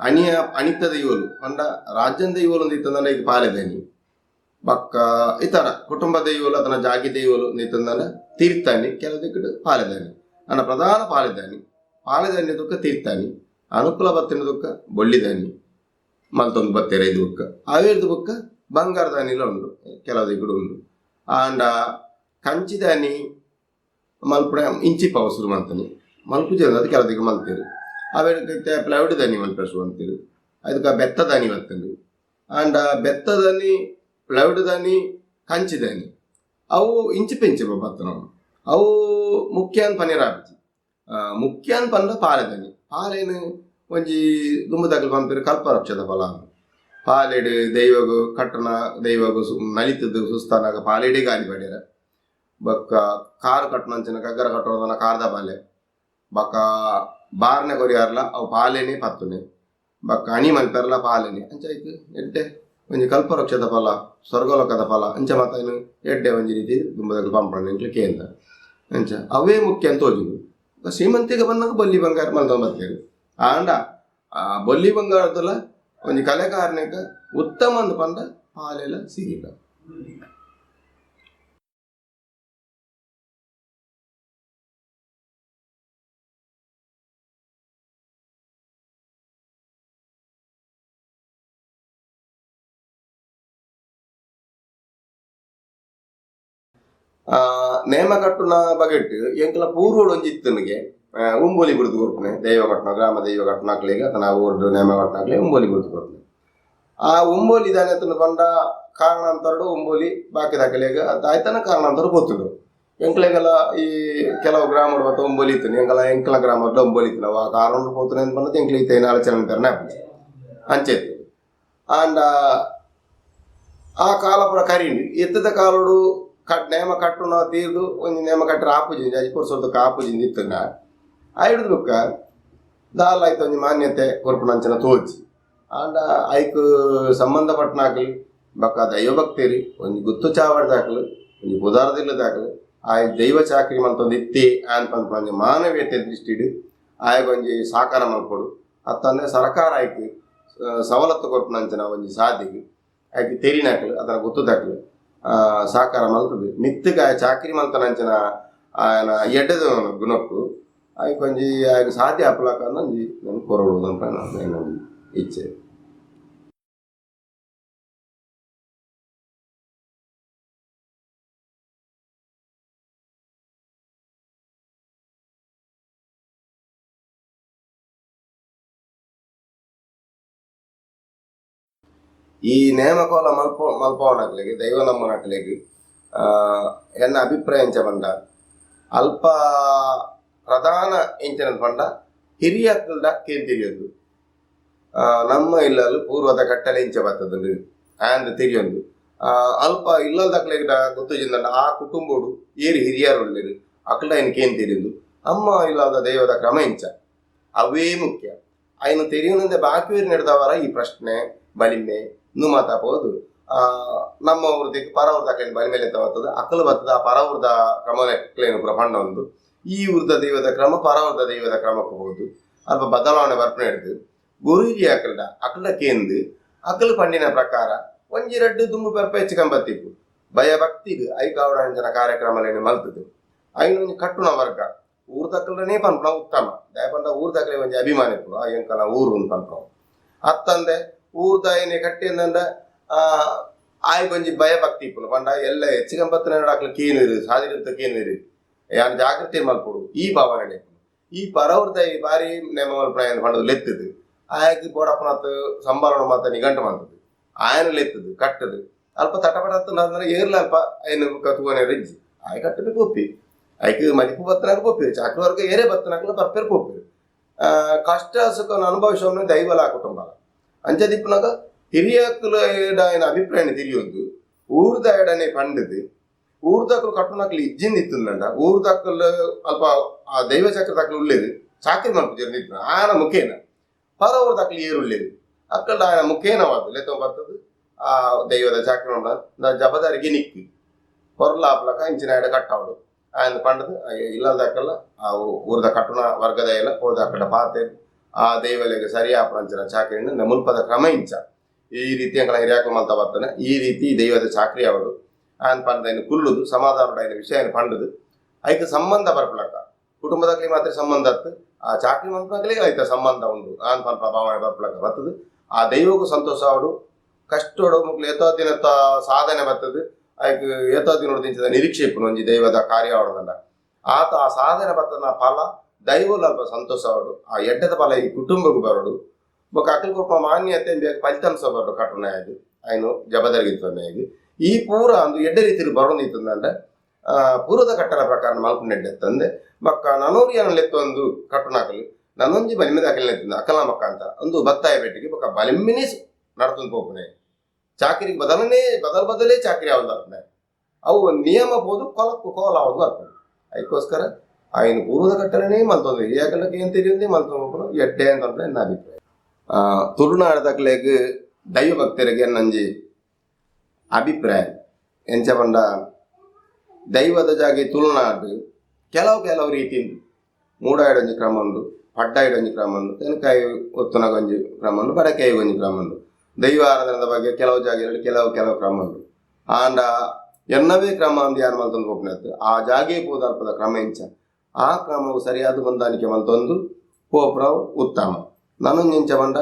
ಅಣಿಯ ಅಣಿತ ದೈವಲು ಪಂಡ ರಾಜ್ಯದ ದೈವಲು ಇತ್ತಂದ್ರೆ ಈಗ ಪಾಲೆದನಿ ಬಕ್ಕ ಇತರ ಕುಟುಂಬ ದೈವಲು ಅದನ್ನ ಜಾಗಿ ದೈವಲು ಇತ್ತಂದ್ರೆ ತೀರ್ಥಾನಿ ಕೆಲವು ದಿಕ್ಕಡು ಪಾಲೆದಾನಿ ಅನ್ನ ಪ್ರಧಾನ ಪಾಲೆದಾನಿ ಪಾಲೆದಾನಿ ದುಃಖ ತೀರ್ಥಾನಿ ಅನುಕೂಲ ಬತ್ತಿನ ದುಃಖ ಬೊಳ್ಳಿದಾನಿ ಮಲ್ತೊಂದು ಬತ್ತೆರ ಇದು ಬುಕ್ಕ ಅವೇರ್ದು ಬುಕ್ಕ ಬಂಗಾರದಾನಿಲ ಉಂಡು ಕೆಲವು ದಿಕ್ಕಡು ಉಂಡು. ಆಂಡ ಕಂಚಿದಾನಿ ಮಲ್ಪುಣ ಇಂಚಿಪ ಅವಸರು ಮಂತನಿ ಮಲ್ಪು ಅದು ಕೆಲವು ದಿಕ್ಕು ಮಲ್ತೇರು ಅವೇರ್ದು ಪ್ಲೌಡ್ ದಾನಿ ಮಲ್ಪೆ ಅಂತೀರು ಅದಕ್ಕೆ ಬೆತ್ತದಾನಿ ಬರ್ತಂಡು. ಆಂಡ ಬೆತ್ತದಾನಿ ಪ್ಲೌಡ್ ದಾನಿ ಕಂಚಿದಾನಿ ಅವು ಇಂಚಿಪ ಇಂಚಿಪ ಬತ್ತನವು ಅವು ಮುಖ್ಯ ಪನ್ನೀರ್ ಆಪಿಜಿ. ಮುಖ್ಯ ಪಂಡ ಪಾಲೆದಾನಿ ಪಾಲೇನು ಒಂಜಿ ದುಂಬುದಕಲ್ ಪನ್ಪೆರ್ ಕಲ್ಪವೃಕ್ಷದ ಫಲ ಪಾಲೆಡ್ ದೈವಗು ಕಟ್ಟಣ ದೈವಗು ನಲಿತದ್ದು ಸುಸ್ತಾನಾಗ ಪಾಲೆಡೆ ಗಾಲಿ ಪಡ್ಯರ ಬೊಕ್ಕ ಕಾರ್ ಕಟ್ಟುನಂಚಿನ ಕಗ್ಗರ ಕಟ್ಟೋದನ ಕಾರ್ದ ಪಾಲೆ ಬೊಕ್ಕ ಬಾರ್ನೆ ಕೊರಿಯಾರ್ಲ ಅವು ಪಾಲೆನೆ ಪತ್ತುನೆ ಬೊಕ್ಕ ಅಣಿ ಮನ್ಪೆರ್ಲ ಪಾಲೆನೆ ಅಂಚ ಐಕ್ ಎಡ್ಡೆ ಒಂಜಿ ಕಲ್ಪವೃಕ್ಷದ ಫಲ ಸ್ವರ್ಗಲೋಕದ ಫಲ ಅಂಚ ಮಾತ ಎಡ್ಡೆ ಒಂಜಿ ರೀತಿ ದುಂಬುದಕಲ್ ಪಂಪಣ ಎಂಕ್ಲೆ ಕೇಂದ್ರ ಅಂಚ ಅವೇ ಮುಖ್ಯ ಅಂತ ತೋಜುಂಡು. ಶ್ರೀಮಂತಿಗೆ ಬಂದಾಗ ಬೊಲ್ಲಿ ಬಂಗಾರ ಮಲ್ತೊಂದು ಬತ್ತೇರು. ಆಂಡ ಬೊಲ್ಲಿ ಬಂಗಾರದಲ್ಲ ಒಂಜಿ ಕಲೆಕಾರನಿಕ ಉತ್ತಮ ಅಂದ್ ಪಂಡ ಪಾಲೆಲ ಸಿಗಿಲ್ಲ. ನೇಮ ಕಟ್ಟುನ ಬಗೆಟ್ ಎಂಕಲ ಪೂರ್ವಡ್ ಒಂಜಿ ಇತ್ತುನಿಗೆ ಉಂಬೋಲಿ ಬುಡ್ದು ಕೊರ್ಪುನೆ ದೈವ ಕಟ್ಟುನ ಗ್ರಾಮ ದೈವ ಕಟ್ಟುನಕ್ಲೆಗ್ ಅತನ ಊರ್ಡ್ ನೇಮ ಕಟ್ಟುನಕ್ಲೆಗ್ ಉಂಬೋಲಿ ಬುಡ್ದು ಕೊರ್ಪುನೆ. ಆ ಉಂಬೋಲಿ ದಾನೆ ಪಂಡ ಕಾರಣಾಂತರಡು ಉಂಬೋಲಿ ಬಾಕಿದಕಲೆಗ್ ಆಯ್ತನ ಕಾರಣಾಂತರ ಪೋತುಂಡು. ಎಂಕ್ಲೆಗೆಲ್ಲ ಈ ಕೆಲವು ಗ್ರಾಮಡ್ ಮಾತ ಉಂಬೋಲಿ ಇತ್ತುಂಡು ಎಂಕಲ ಎಂಕಲ ಗ್ರಾಮಡ್ ಉಂಬೋಲಿ ಇತ್ತುಂಡು ಅವು ಆ ಕಾರಣ ಪೋತುನೆ ಪಂಡ ಎಂಕ್ಲೆ ಇತ್ತೆ ಆಲೋಚನೆ ಪೆರ್ನೆ ಆಪುಜಿ ಅಂಚ ಇತ್ತು. ಆಂಡ ಆ ಕಾಲ ಪೂರ ಕರೀಂಡು ಇತ್ತದ ಕಾಲೊಡು ನೇಮ ಕಟ್ಟುನ ತೀರ್ದು ಒಂಜಿ ನೇಮ ಕಟ್ಟರೆ ಆಪುಜಿ ಅಜಿ ಪುರ್ಸೊತ್ತುಕು ಆಪುಜಿ ಇತ್ತುಂಡ ಐಡ್ದು ಬೊಕ್ಕ ದಾಲ ಐತ ಒಂಜಿ ಮಾನ್ಯತೆ ಕೊರ್ಪುನಂಚಿನ ತೋಜಿ. ಆಂಡ ಐಕ್ ಸಂಬಂಧಪಟ್ಟನಾಕಲು ಬೊಕ್ಕ ದೈವಭಕ್ತೇರಿ ಒಂಜಿ ಗುತ್ತು ಚಾವಡಿದಾಕಲು ಒಂಜಿ ಪುದಾರ್ದಿಲ್ಲದಾಕಲು ಆ ದೈವ ಚಾಕ್ರಿ ಮಲ್ತೊಂದು ಇತ್ತಿ ಆನ್ ಪನ್ಪುನ ಒಂಜಿ ಮಾನವೀಯತೆ ದೃಷ್ಟಿಡ್ ಆಯಗ್ ಒಂಜಿ ಸಾಕಾರ ಮಲ್ಪೊಡು. ಅತ್ತಂದೆ ಸರಕಾರ ಐಕ್ ಸವಲತ್ತು ಕೊರ್ಪುನಂಚಿನ ಒಂಜಿ ಸಾದಿಗ್ ಐಕ್ ತೆರಿನಕಲು ಅದನ್ನ ಗುತ್ತುದಾಕಲು ಸಾಕಾರ ಮಲ್ತದು ಮಿತ್ತುಗ ಚಾಕ್ರಿ ಮಲ್ತನಂಚಿನ ಆಯನ ಎಡ್ಡೆದ ಗುಣಕ್ಕು ಐಕ್ ಒಂಜಿ ಆಯಗ್ ಸಾಧ್ಯ ಆಪುಲಕ ಒಂಜಿ ನನ್ ಕೊರೊಡು ಪನ್ಪುನ ಎನ್ನ ಒಂಜಿ ಇಚ್ಛೆ. ಈ ನೇಮಕೋಲ ಮಲ್ಪ ಮಲ್ಪವನಕ್ಲೆಗ್ ದೈವ ನಂಬುನಕ್ಲೆಗ್ ಎನ್ನ ಅಭಿಪ್ರಾಯ ಎಂಚ ಪಂಡ ಅಲ್ಪ ಪ್ರಧಾನ ಎಂಚನ ಪಂಡ ಹಿರಿಯಕ್ಲ್ಡ ಕೇಂತಿರಿಯೊಂದು ನಮ್ಮ ಇಲ್ಲಲ್ ಪೂರ್ವದ ಕಟ್ಟಲೆ ಇಂಚ ಬತ್ತದುಂಡು ಆಂದ್ ತೆರಿಯೊಂದು ಅಲ್ಪ ಇಲ್ಲಲ್ದಕ್ಲೆಗ್ ಗೊತ್ತುಜಿಂದಂಡ ಆ ಕುಟುಂಬೊಡು ಏರ್ ಹಿರಿಯರು ಉಲ್ಲೆರ್ ಅಕ್ಲ್ಡ ಐನ್ ಕೇಂತಿರಿಯೊಂದು ಅಮ್ಮ ಇಲ್ಲದ ದೈವದ ಕ್ರಮ ಇಂಚ ಅವೇ ಮುಖ್ಯ. ಐನು ತೆರಿಯುನಂದೆ ಬಾಕಿ ನಡೆದವರ ಈ ಪ್ರಶ್ನೆ ಬಲಿಮೆ ನುಮಾತ ಪೋದು ನಮ್ಮ ಊರ್ದಿಗ್ ಪರ ಊರ್ದಕ್ಲೆನ್ ಬಲಿಮೇಲೆ ಬರ್ತದೆ ಅಕಲು ಬರ್ತದೆ ಆ ಪರ ಊರ್ದ ಕ್ರಮಕ್ಲೇನು ಪೂರ ಪಂಡೊಂದು ಈ ಊರ್ದ ದೈವದ ಕ್ರಮ ಪರ ಊರ್ದ ದೈವದ ಕ್ರಮಕ್ಕೆ ಹೋದು ಅಲ್ಪ ಬದಲಾವಣೆ ಬರ್ಪುನ ಹಿಡ್ದು ಗುರು ಹಿರಿಯ ಅಕ್ಲ್ಡ ಅಕ್ಲ್ಡ ಕೇಂದು ಅಕಲು ಪಂಡಿನ ಪ್ರಕಾರ ಒಂಜಿ ರಡ್ಡು ದುಂಬು ಪೆರ್ಪ ಹೆಚ್ಚು ಕಂಬತ್ತಿಪ್ಪು ಭಯ ಭಕ್ತಿಗ್ ಐಕಾವಡಂಚನ ಕಾರ್ಯಕ್ರಮಲೇನು ಮಲ್ತದು ಐನ್ ಒಂಜಿ ಕಟ್ಟುನ ವರ್ಗ ಊರ್ದಕ್ಲ್ಡನೇ ಪನ್ಪುನ ಉತ್ತಮ ದಾಯೆ ಪಂಡ ಊರ್ದಕ್ಲೆ ಒಂಜಿ ಅಭಿಮಾನ ಇಪ್ಪುನು ಆ ಎಂಕಲ ಊರು ಪನ್ಪುನವು. ಅತ್ತಂದೆ ಊರ್ದ ಐನೆ ಕಟ್ಟಿಂದಂಡ ಆಯ್ಗೊಂಜಿ ಭಯ ಭಕ್ತಿ ಇಪ್ಪುನು ಪಂಡ ಎಲ್ಲ ಹೆಚ್ಚು ಕಂಬತ್ತಿನ ಅಕ್ಲು ಕೇನುರು ಸಾದಿರುತ್ತ ಕೇನುರು ಯಾನ್ ಜಾಗೃತಿ ಮಲ್ಪೊಡು ಈ ಭಾವನೆ ಇಪ್ಪುನು. ಈ ಪರವರ್ದ ಈ ಬಾರಿ ನೇಮ ಮಲ್ಪುನ ಪಂಡದು ಲೆತ್ತದು ಆಯಗ್ ಬೋಡಪ್ಪನತ್ ಸಂಬಾರಣ ಮಾತ ನಿಘಂಟು ಮಲ್ತದು ಆಯನ ಲೆತ್ತದು ಕಟ್ಟದು ಅಲ್ಪ ತಟಪಟ ಅಂದ್ರೆ ಏರ್ಲ ಅಲ್ಪ ಐನು ತೂವನೆ ಇಜ್ಜಿ ಆಯ್ ಕಟ್ಟಬೇಕು ಒಪ್ಪಿ ಐಕ್ ಮದಿಪು ಬತ್ತನಾಗ ಪೋಪಿರು ಚಾಕ್ರಿ ವರ್ಗ ಏರೇ ಬತ್ತನಾಗಲ ಬರ್ಪೇರು ಪೋಪಿರು ಕಷ್ಟ ಸುಖನ ಅನುಭವಿಸೋನು ದೈವಲ ಕುಟುಂಬ ಅಂಚ ದಿಪ್ಪುನಗ ಹಿರಿಯಕ್ಲು ఆయన ಅಭಿಪ್ರಾಯ ತಿರಿಯೊಂದು ಊರ್ದ ಎಡನೆ ಪಂಡದು ಊರ್ದಕ್ಲು ಕಟ್ಟುನಕ್ಲು ಇಜ್ಜಿಂದ ಇತ್ತುಂದಂಡ ಊರ್ದಕ್ಲು ಅಲ್ಪ ಆ ದೈವ ಚಕ್ರದಕ್ಲು ಉಲ್ಲೇರು ಚಾಕಿರಿ ಮಲ್ಪುಜೆರ್ ಇತ್ತಿನ ಆಯನ ಮುಖೇನ ಪರ ಊರ್ದಕ್ಲು ಏರುಲ್ಲೆರ್ ಅಕ್ಕಲ್ಡ ಆಯನ ಮುಖೇನವಾದ್ ಲೆತ್ತೊಂದು ಬತ್ತುದು ಆ ದೈವದ ಚಾಕಿರಿ ಮಲ್ಪುನ ಜಬದಾರಿಗೆ ನಿಕ್ಕ್ ಪೊರ್ಲು ಆಪುಲಕ ಇಂಚಿನ ಕಟ್ಟಾವೊಡು ಆಯನ್ ಪಂಡ್ದ್ ಇಲ್ಲದಕಲ್ಲ ಆ ಊರ್ದ ಕಟ್ಟುನ ವರ್ಗದ ಪೋದು ಅಕ್ಕಡ ಪಾತೆರ್ದ್ ಆ ದೈವಲೆಗ್ ಸರಿ ಆಪುನಂಚಿನ ಚಾಕಿರಿನ್ ಮುಲ್ಪದ ಕ್ರಮ ಇಂಚ ಈ ರೀತಿ ಎಂಕಲ ಹಿರಿಯಾಕುಲು ಮಲ್ತ ಬತ್ತನ ಈ ರೀತಿ ದೈವದ ಚಾಕ್ರಿ ಆವೊಡು ಆಯನ್ ಪಂಡ್ದ್ ಐನ್ ಕುಲ್ಲುದು ಸಮಾಧಾನಡ್ ಐನ ವಿಷಯನ್ ಪಂಡ್ದ್ ಐಕ್ ಸಂಬಂಧ ಬರ್ಪುಲಕ ಕುಟುಂಬದಕ್ಲೆಗ್ ಮಾತ್ರ ಸಂಬಂಧ ಅತ್ತ್ ಆ ಚಾಕ್ರಿ ಮಲ್ಪುನಕ್ಲೆಗ್ ಐತ ಸಂಬಂಧ ಉಂಡು ಆನ್ ಪನ್ಪುನ ಭಾವನೆ ಬರ್ಪುಲಕ ಬತ್ತುದು ಆ ದೈವಗ್ ಸಂತೋಷ ಆವೊಡು ಕಷ್ಟೊಡು ಮೊಕ್ಲು ಏತೋ ದಿನತ ಸಾಧನೆ ಬತ್ತುದು ಐಕ್ ಏತೋ ದಿನೊಡು ಇಂಚಿನ ನಿರೀಕ್ಷೆ ಇಪ್ಪುನು ಒಂಜಿ ದೈವದ ಕಾರ್ಯ ಆವೊಡು ಪಂಡ ಆತ ಆ ಸಾಧನೆ ಬತ್ತುನ ಫಲ ದೈವೊಲು ಅಲ್ಪ ಸಂತೋಷ ಆವೊಡು ಆ ಎಡ್ಡೆದ ಫಲ ಈ ಕುಟುಂಬಗ್ ಬರೊಡು ಬೊಕ ಅಕಲ್ ಕೊರ್ಪುನ ಮಾನ್ಯತೆ ಇಂಬ್ಯಗ್ ಫಲಿತಾಂಶ ಬರೊಡು ಕಟ್ಟುನಾಯಗ್ ಐನ್ ಜಬದಾರಿಗೆ ಇತ್ತುನಾಯಗ್ ಈ ಪೂರ ಅಂದು ಎಡ್ಡೆ ರೀತಿಡ್ ಬರೊಂದು ಇತ್ತುಂಡ ಪೂರ್ವದ ಕಟ್ಟಡ ಪ್ರಕಾರ ಮಲ್ಪುನ ಎಡ್ಡೆ ಅತ್ತಂದೆ ಬೊಕ್ಕ ನನೊರಿಯನ್ ಲೆತ್ತೊಂದು ಕಟ್ಟುನಕಲು ನನೊಂಜಿ ಬಲಿಮೆದ ಅಕಲ್ನ ಲೆತ್ತೊಂದು ಅಕಲ್ನ ಮುಖಾಂತರ ಉಂದು ಬತ್ತಾಯ ಪೆಟ್ಟಿಗೆ ಬೊಕ್ಕ ಬಲಿಮ್ಮಿನೇ ನಡತೊಂದು ಪೋಪುನೆ ಚಾಕಿರಿಗೆ ಬದಲನೇ ಬದಲ್ ಬದಲೇ ಚಾಕಿರಿ ಆವೊಂದು ಬರ್ಪುನೆ ಅವು ನಿಯಮ ಪೋದು ಕೊಲಕ್ಕು ಕೋಲ ಆವೊಂದು ಬರ್ಪುಂಡು ಐಕೋಸ್ಕರ ಐನ್ ಪೂರ್ವದ ಕಟ್ಟಡನೇ ಮಲ್ತೊಂದು ಹಿರಿಯಾಕಲಕ್ಕೆ ಏನ್ ತೆರಿಯೊಂದೇ ಮಲ್ತೊಂದು ಪೋಪುನು ಎಡ್ಡೆ ಅಂತ ಪನ್ಪುನ ಎನ್ನ ಅಭಿಪ್ರಾಯ. ತುಳುನಾಡದಕ್ಲೆಗ್ ದೈವ ಭಕ್ತರಿಗೆ ಎನ್ನೊಂಜಿ ಅಭಿಪ್ರಾಯ ಎಂಚ ಪಂಡ ದೈವದ ಜಾಗೆ ತುಳುನಾಡ್ ಕೆಲವು ಕೆಲವು ರೀತಿ ಉಂಡು ಮೂಡಾಯಿಡ್ ಒಂಜಿ ಕ್ರಮ ಉಂಡು ಪಡ್ಡಾಯಿಡ್ ಒಂಜಿ ಕ್ರಮ ಉಂಡು ತೆನ್ಕಾಯಿ ಒತ್ತುನಗ ಒಂಜಿ ಕ್ರಮ ಉಂಡು ಬಡಕಾಯಿಗ್ ಒಂಜಿ ಕ್ರಮ ಉಂಡು ದೈವ ಆರಾಧನೆದ ಬಗ್ಗೆ ಕೆಲವು ಜಾಗೆಡ್ ಕೆಲವು ಕೆಲವು ಕ್ರಮ ಉಂಡು ಆಂಡ ಎನ್ನವೇ ಕ್ರಮ ಅಂದ್ ಯಾನ್ ಮಲ್ತೊಂದು ಪೋಪುನತ್ತ್ ಆ ಜಾಗೆ ಪೋದು ಅಲ್ಪದ ಕ್ರಮ ಎಂಚ ಆ ಕ್ರಮವು ಸರಿಯಾದ್ ಹೊಂದಾಣಿಕೆ ಮಲ್ತೊಂದು ಪೋಪುನವು ಉತ್ತಮ ನನೊಂಜಿ ಎಂಚ ಪಂಡ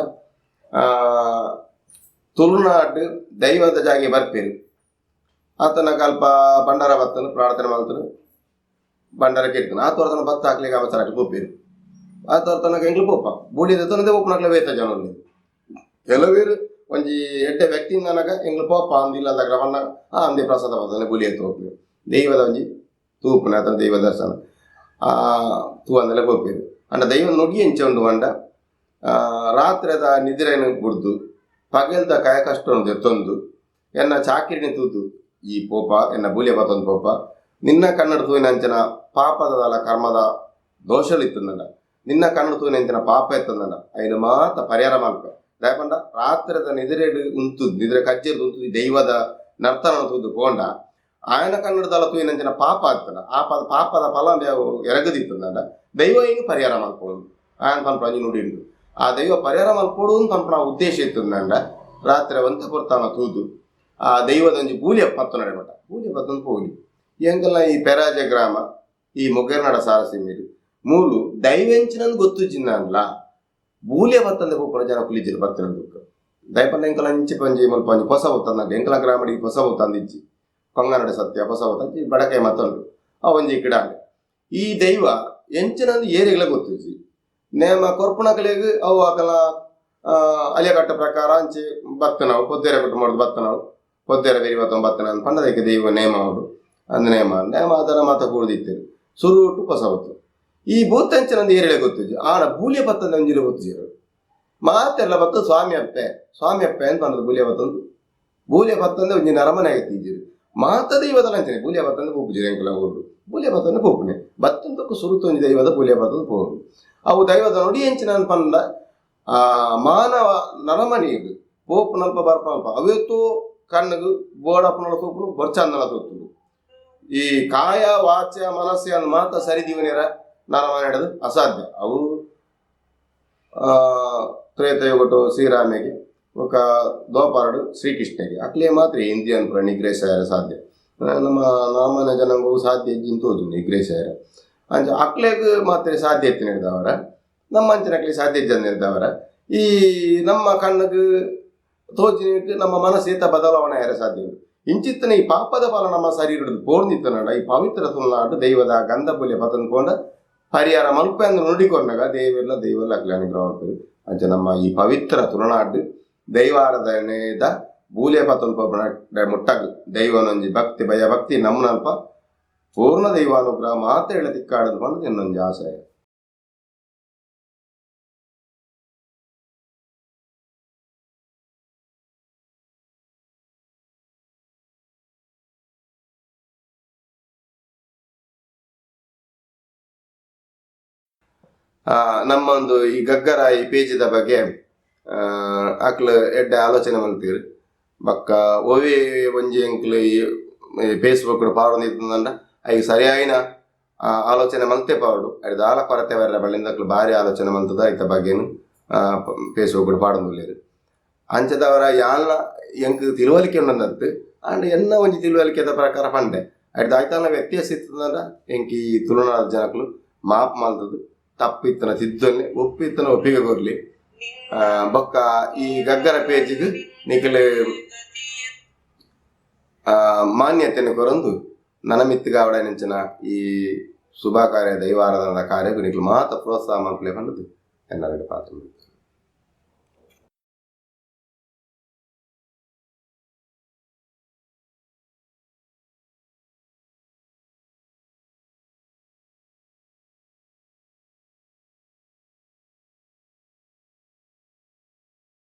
ತುಳುನಾಡ್ ದೈವದ ಜಾಗೆ ಬರ್ಪೆರ್ ಆತನಗ ಅಲ್ಪ ಭಂಡಾರ ಬತ್ತುಂಡು ಪ್ರಾರ್ಥನೆ ಮಲ್ತುಂಡು ಭಂಡಾರ ಕೆರ್ಪುನು ಆತ್ ವರ್ದನ ಬತ್ತ್ ಅಕ್ಲೆಗ್ ಅವಸರಟ್ ಪೋಪೆರ್ ಆತ್ ವರ್ದನಗ ಎಂಕ್ಲು ಪೋಪ ಬೋಡಿ ದೆತೊನದೆ ಪೋಪುನಕ್ಲೆ ಬೇತೆ ಜನ ಉಲ್ಲೆರ್ ಕೆಲವೆರ್ ಒಂಜಿ ಎಡ್ಡೆ ವ್ಯಕ್ತಿ ಇಂದನಗ ಎಂಕ್ಲು ಪೋಪ ಅಂದ್ ಇಲ್ಲದಕ್ಲ ಪನ್ನಗ ಆ ಅಂದೆ ಪ್ರಸಾದ ಪತೊಂದು ಬುಲಿಯೆತ್ ಪೋಪೆರ್ ದೈವದ ಒಂಜಿ ತೂಪುನ ಅತ್ತ್ಂಡ ದೈವ ದರ್ಶನ ತೂವಂದೆಲ ಪೋಪೆರ್ ಆಂಡ ದೈವ ನುಡಿ ಎಂಚ ಉಂಡು ಪಂಡ ರಾತ್ರೆದ ನಿದ್ರೆನ್ ಬುಡ್ದು ಪಗೆಲ್ದ ಕಾಯ ಕಷ್ಟನ್ ದೆತ್ತೊಂದು ಎನ್ನ ಚಾಕಿರಿನ್ ತೂದು ಈ ಪೋಪ ಎನ್ನ ಬೂಲ್ಯ ಪತೊಂದು ಪೋಪ ನಿನ್ನ ಕಣ್ಣಡ್ ತೂಯಿನಂಚಿನ ಪಾಪದ ದಾಲ ಕರ್ಮದ ದೋಷಲು ಇತ್ತುಂಡ ನಿನ್ನ ಕಣ್ಣು ತೂಯಿನಂಚಿನ ಪಾಪ ಇತ್ತುಂಡ ಐನ್ ಮಾತ ಪರಿಹಾರ ಮಲ್ಪೆ ದಾಯೆ ಪಂಡ ರಾತ್ರೆದ ನಿದ್ರೆಡ್ ಉಂತುದು ನಿದ್ರೆ ಕಜ್ಜೆರ್ದ್ ಉಂತುದು ದೈವದ ನರ್ತನ ತೂದು ಪೋಂಡ ಆಯನ ಕಣ್ಣಡ್ ದಾಲ ತೂಯಿನಂಚಿನ ಪಾಪ ಇತ್ತುಂಡ ಆ ಪಾಪದ ಫಲ ಅವು ಎರಗದಿತ್ತುಂಡ ದೈವ ಐನ್ ಪರಿಹಾರ ಮಲ್ಪೊಡು ಆಯನ್ ಪನ್ಪುನ ಒಂಜಿ ನುಡಿ ಉಂಡು ಆ ದೈವ ಪರಿಹಾರ ಮಲ್ಪೊಡು ಪನ್ಪುನ ಉದ್ದೇಶ ಇತ್ತುಂಡ ರಾತ್ರೆ ಒಂತೆ ಪೊರ್ತಾನ ತೂದು ಆ ದೈವದ ಒಂಜಿ ಬೂಲ್ಯ ಪತ್ತುನಡೆ ಮಟ ಬೂಲ್ಯ ಪತ್ತೊಂದು ಪೋಲಿ ಎಂಕಲ್ನ ಈ ಪೆರಾಜೆ ಗ್ರಾಮ ಈ ಮೊಗೇರ್ನಾಡ ಸಾರಸಿಮೀರು ಮೂಲು ದೈವೆಂಚಿನಂದ್ ಗೊತ್ತುಜ್ಜಿಂದಾಂಡ್ಲ ಬೂಲ್ಯ ಬತ್ತಂದೆ ಪೋಪುನ ಜನ ಕುಲಿಜೆರ್ ಬತ್ತಿನ ದುಕ್ಕ ದಾಯೆ ಪಂಡ ಎಂಕಲ ಇಂಚಿ ಪಂಜಿ ಮುಲ್ಪ ಒಂಜಿ ಪೊಸ ಬತ್ತಂದ ಎಂಕಲ ಗ್ರಾಮಡ್ ಈ ಪೊಸ ಬತ್ತಂದು ಇಜ್ಜಿ ಕೊಂಗನಡ ಸತ್ಯ ಪೊಸ ಬತ್ತಂಜಿ ಬಡಕೈ ಮತ್ತೊಂಡು ಅವು ಒಂಜಿ ಕಿಡಾಂಡ್ ಈ ದೈವ ಎಂಚಿನಂದ್ ಏರೆಗ್ಲ ಗೊತ್ತುಜ್ಜಿ ನೇಮ ಕೊರ್ಪುನಕಲೆಗ್ ಅವು ಅಕಲ್ನ ಅಲಿಯಕಟ್ಟ ಪ್ರಕಾರ ಅಂಚಿ ಬತ್ತನವು ಪೊದ್ದೇರ ಕುಟುಂಬಡ್ ಬತ್ತನವು ಪೊದ್ದೇರ ಬೆರಿ ಬತ್ತೊಂದು ಬತ್ತನ ಪಂಡ ಐಕ್ ದೈವ ನೇಮ ಆವೊಡು ಅಂದ್ ನೇಮ ನೇಮ ಆದರ ಮಾತ ಕೂಡ್ದಿತ್ತೆರ್ ಸುರುಟು ಪೊಸ ಬತ್ತು ಈ ಭೂತಂಚಿನಂದ್ ಏರೆಲೆ ಗೊತ್ತುಜ್ಜಿ ಆಂಡ ಬೂಲ್ಯ ಬತ್ತಂದೆ ಒಂಜಿಲ ಗೊತ್ತುಜೆರ್ ಮಾತೆರ್ಲ ಬತ್ತ್ ಸ್ವಾಮಿ ಅಪ್ಪೆ ಸ್ವಾಮಿ ಅಪ್ಪೆ ಅಂದ್ ಪಂಡ್ದ್ ಬೂಲ್ಯ ಬತ್ತೊಂದು ಬೂಲ್ಯ ಬತ್ತಂದೆ ಒಂಜಿ ನರಮನೆ ಆದಿತ್ತಿಜ್ಜೆರ್ ಮಾತ ದೈವದಲ ಅಂಚನೆ ಬೂಲ್ಯ ಬತ್ತಂದೆ ಪೋಪುಜೆರ್ ಎಂಕಲ್ನ ಊರುಡು ಬೂಲ್ಯ ಬತ್ತೊಂದು ಪೋಪುನೆ ಬತ್ತೊಂದು ಸುರುತ ಒಂಜಿ ದೈವದ ಬೂಲ್ಯ ಬತ್ತೊಂದು ಪೋವೊಡು ಅವು ದೈವದ ನುಡಿ ಎಂಚಿನ ಪಂಡ ಆ ಮಾನವ ನರಮನಿಗ್ ಪೋಪುನಲ್ಪ ಬರ್ಪುನಲ್ಪ ಅವೇತೋ ಕಣ್ಣುಗು ಬೋಡಾಪುನಲ ತೂಪುನು ಬೊರ್ಚಂದಲ ತೂಪುಂಡು ಈ ಕಾಯ ವಾಚ ಮನಸ್ಸು ಅಂದ್ ಮಾತ ಸರಿ ದೀವನೇರ ನರಮನಿಡದು ಅಸಾಧ್ಯ ಅವು ತ್ರೇತಯುಗಟು ಶ್ರೀರಾಮೆಗೆ ಬೊಕ ದ್ವಾಪರಡು ಶ್ರೀಕೃಷ್ಣಗೆ ಅಕ್ಲೆ ಮಾತ್ರ ಇಂದ್ರಿಯನ್ ಪೂರ ನಿಗ್ರಹಿಸಾಯೆರೆ ಸಾಧ್ಯ ನಮ್ಮ ಸಾಮಾನ್ಯ ಜನಾಂಗವು ಸಾಧ್ಯ ಇಜ್ಜಿಂದ್ ತೋಜುಂಡು ನಿಗ್ರಹಿಸಾಯೆರೆ ಅಂಚ ಅಕ್ಲೆಗ್ ಮಾತ್ರ ಸಾಧ್ಯ ಇತ್ತಿನೆಡ್ದಾವರ ನಮ್ಮ ಅಂಚಿನಕ್ಲೆಗ್ ಸಾಧ್ಯ ಇಜ್ಜಂದಿನೆಡ್ದಾವರ ಈ ನಮ್ಮ ಕಣ್ಣುಗ್ ತೋಜಿನೆಟ್ ನಮ್ಮ ಮನಸ್ಸು ಏತ ಬದಲಾವಣೆ ಆಯೆರೆ ಸಾಧ್ಯ ಉಂಡು ಇಂಚಿತ್ತಿನ ಈ ಪಾಪದ ಫಲ ನಮ್ಮ ಶರೀರಡ್ ಪೋರ್ದಿತ್ತುಂಡ ಈ ಪವಿತ್ರ ತುಳುನಾಡ್ ದೈವದ ಗಂಧ ಪುಲ್ಯ ಪತೊಂದು ಪೋಂಡ ಪರಿಹಾರ ಮಲ್ಪೆ ಅಂದ್ ನುಡಿ ಕೊರ್ನಗ ದೇವೆರ್ಲ ದೈವರ್ಲ ಅಕ್ಲೆ ಅನುಗ್ರಹ ಮಲ್ಪೆರ್ ಅಂಚ ನಮ್ಮ ಈ ಪವಿತ್ರ ತುಳುನಾಡ್ ದೈವಾರಾಧನೆದ ಬೂಲ್ಯ ಪತೊಂದು ಪೋಪುನ ಮುಟ್ಟಗ್ ದೈವನೊಂಜಿ ಭಕ್ತಿ ಭಯ ಭಕ್ತಿ ನಮ್ಮನಲ್ಪ ಪೂರ್ಣ ದೈವಾನುಗ್ರಹ ಮಾತೆರ್ಲ ತಿಕ್ಕಾಡ್ ಪಂದ್ ಎನ್ನೊಂಜಿ ಆಶಯ. ನಮ್ಮ ಒಂದು ಈ ಗಗ್ಗರ ಈ ಪೇಜಿದ ಬಗ್ಗೆ ಅಕ್ಲು ಎಡ್ಡೆ ಆಲೋಚನೆ ಮಲ್ತೀರ್. ಬೊಕ್ಕ ಒವ್ವೇ ಒಂಜಿ ಎಂಕ್ಲು ಈ ಫೇಸ್ಬುಕ್ ಪಾಡೊಂದಿತ್ತುಂಡ ಐಕ್ ಸರಿಯಾಯಿನ ಆಲೋಚನೆ ಮಲ್ತೆ ಪಾವೊಡು. ಐಟ್ ದಾಲ ಕೊರತೆ ಬರ್ರೆ ಬಲ್ಲಿಂದ್ ಬಾರಿ ಆಲೋಚನೆ ಮಲ್ತುದು ಐತ ಬಗ್ಗೆನ್ ಫೇಸ್ಬುಕ್ ಪಾಡೊಂದುಲ್ಲೆರ್. ಅಂಚದವರ ಯಾನ್ಲ ಎಂಕ್ ತಿಳುವಳಿಕೆ ಉಂಡಂದತ್ತು, ಆಂಡ ಎನ್ನ ಒಂಜಿ ತಿಳುವಳಿಕೆದ ಪ್ರಕಾರ ಪಂಡೆ. ಐಟ್ ದಾಯ್ತಾನ ವ್ಯತ್ಯಾಸ ಇತ್ತುಂಡ ಎಂಕ್ ಈ ತುಳುನಾಡ್ ಜನಕುಲು ಮಾಪ್ ಮಲ್ತುದು ತಪ್ಪು ಇತ್ತನ ತಿದ್ದೊನ್ನೆ, ಒಪ್ಪು ಇತ್ತನ ಒಪ್ಪಿಗೆ ಕೊರ್ಲಿ. ಬೊಕ್ಕ ಈ ಗಗ್ಗರ ಪೇಜಿಗ್ ನಿಕುಲು ಮಾನ್ಯತೆನ್ ಕೊರೊಂದು ನನ ಮಿತ್ತ್ ಈ ಶುಭ ಕಾರ್ಯ ದೈವಾರಾಧನದ ಕಾರ್ಯಗ್ ನಿಕುಲು ಮಾತ ಪ್ರೋತ್ಸಾಹ ಮಲ್ಪುಲೆ ಪಂಡುದು ಎನ್ನ ಪಾತ್ರ.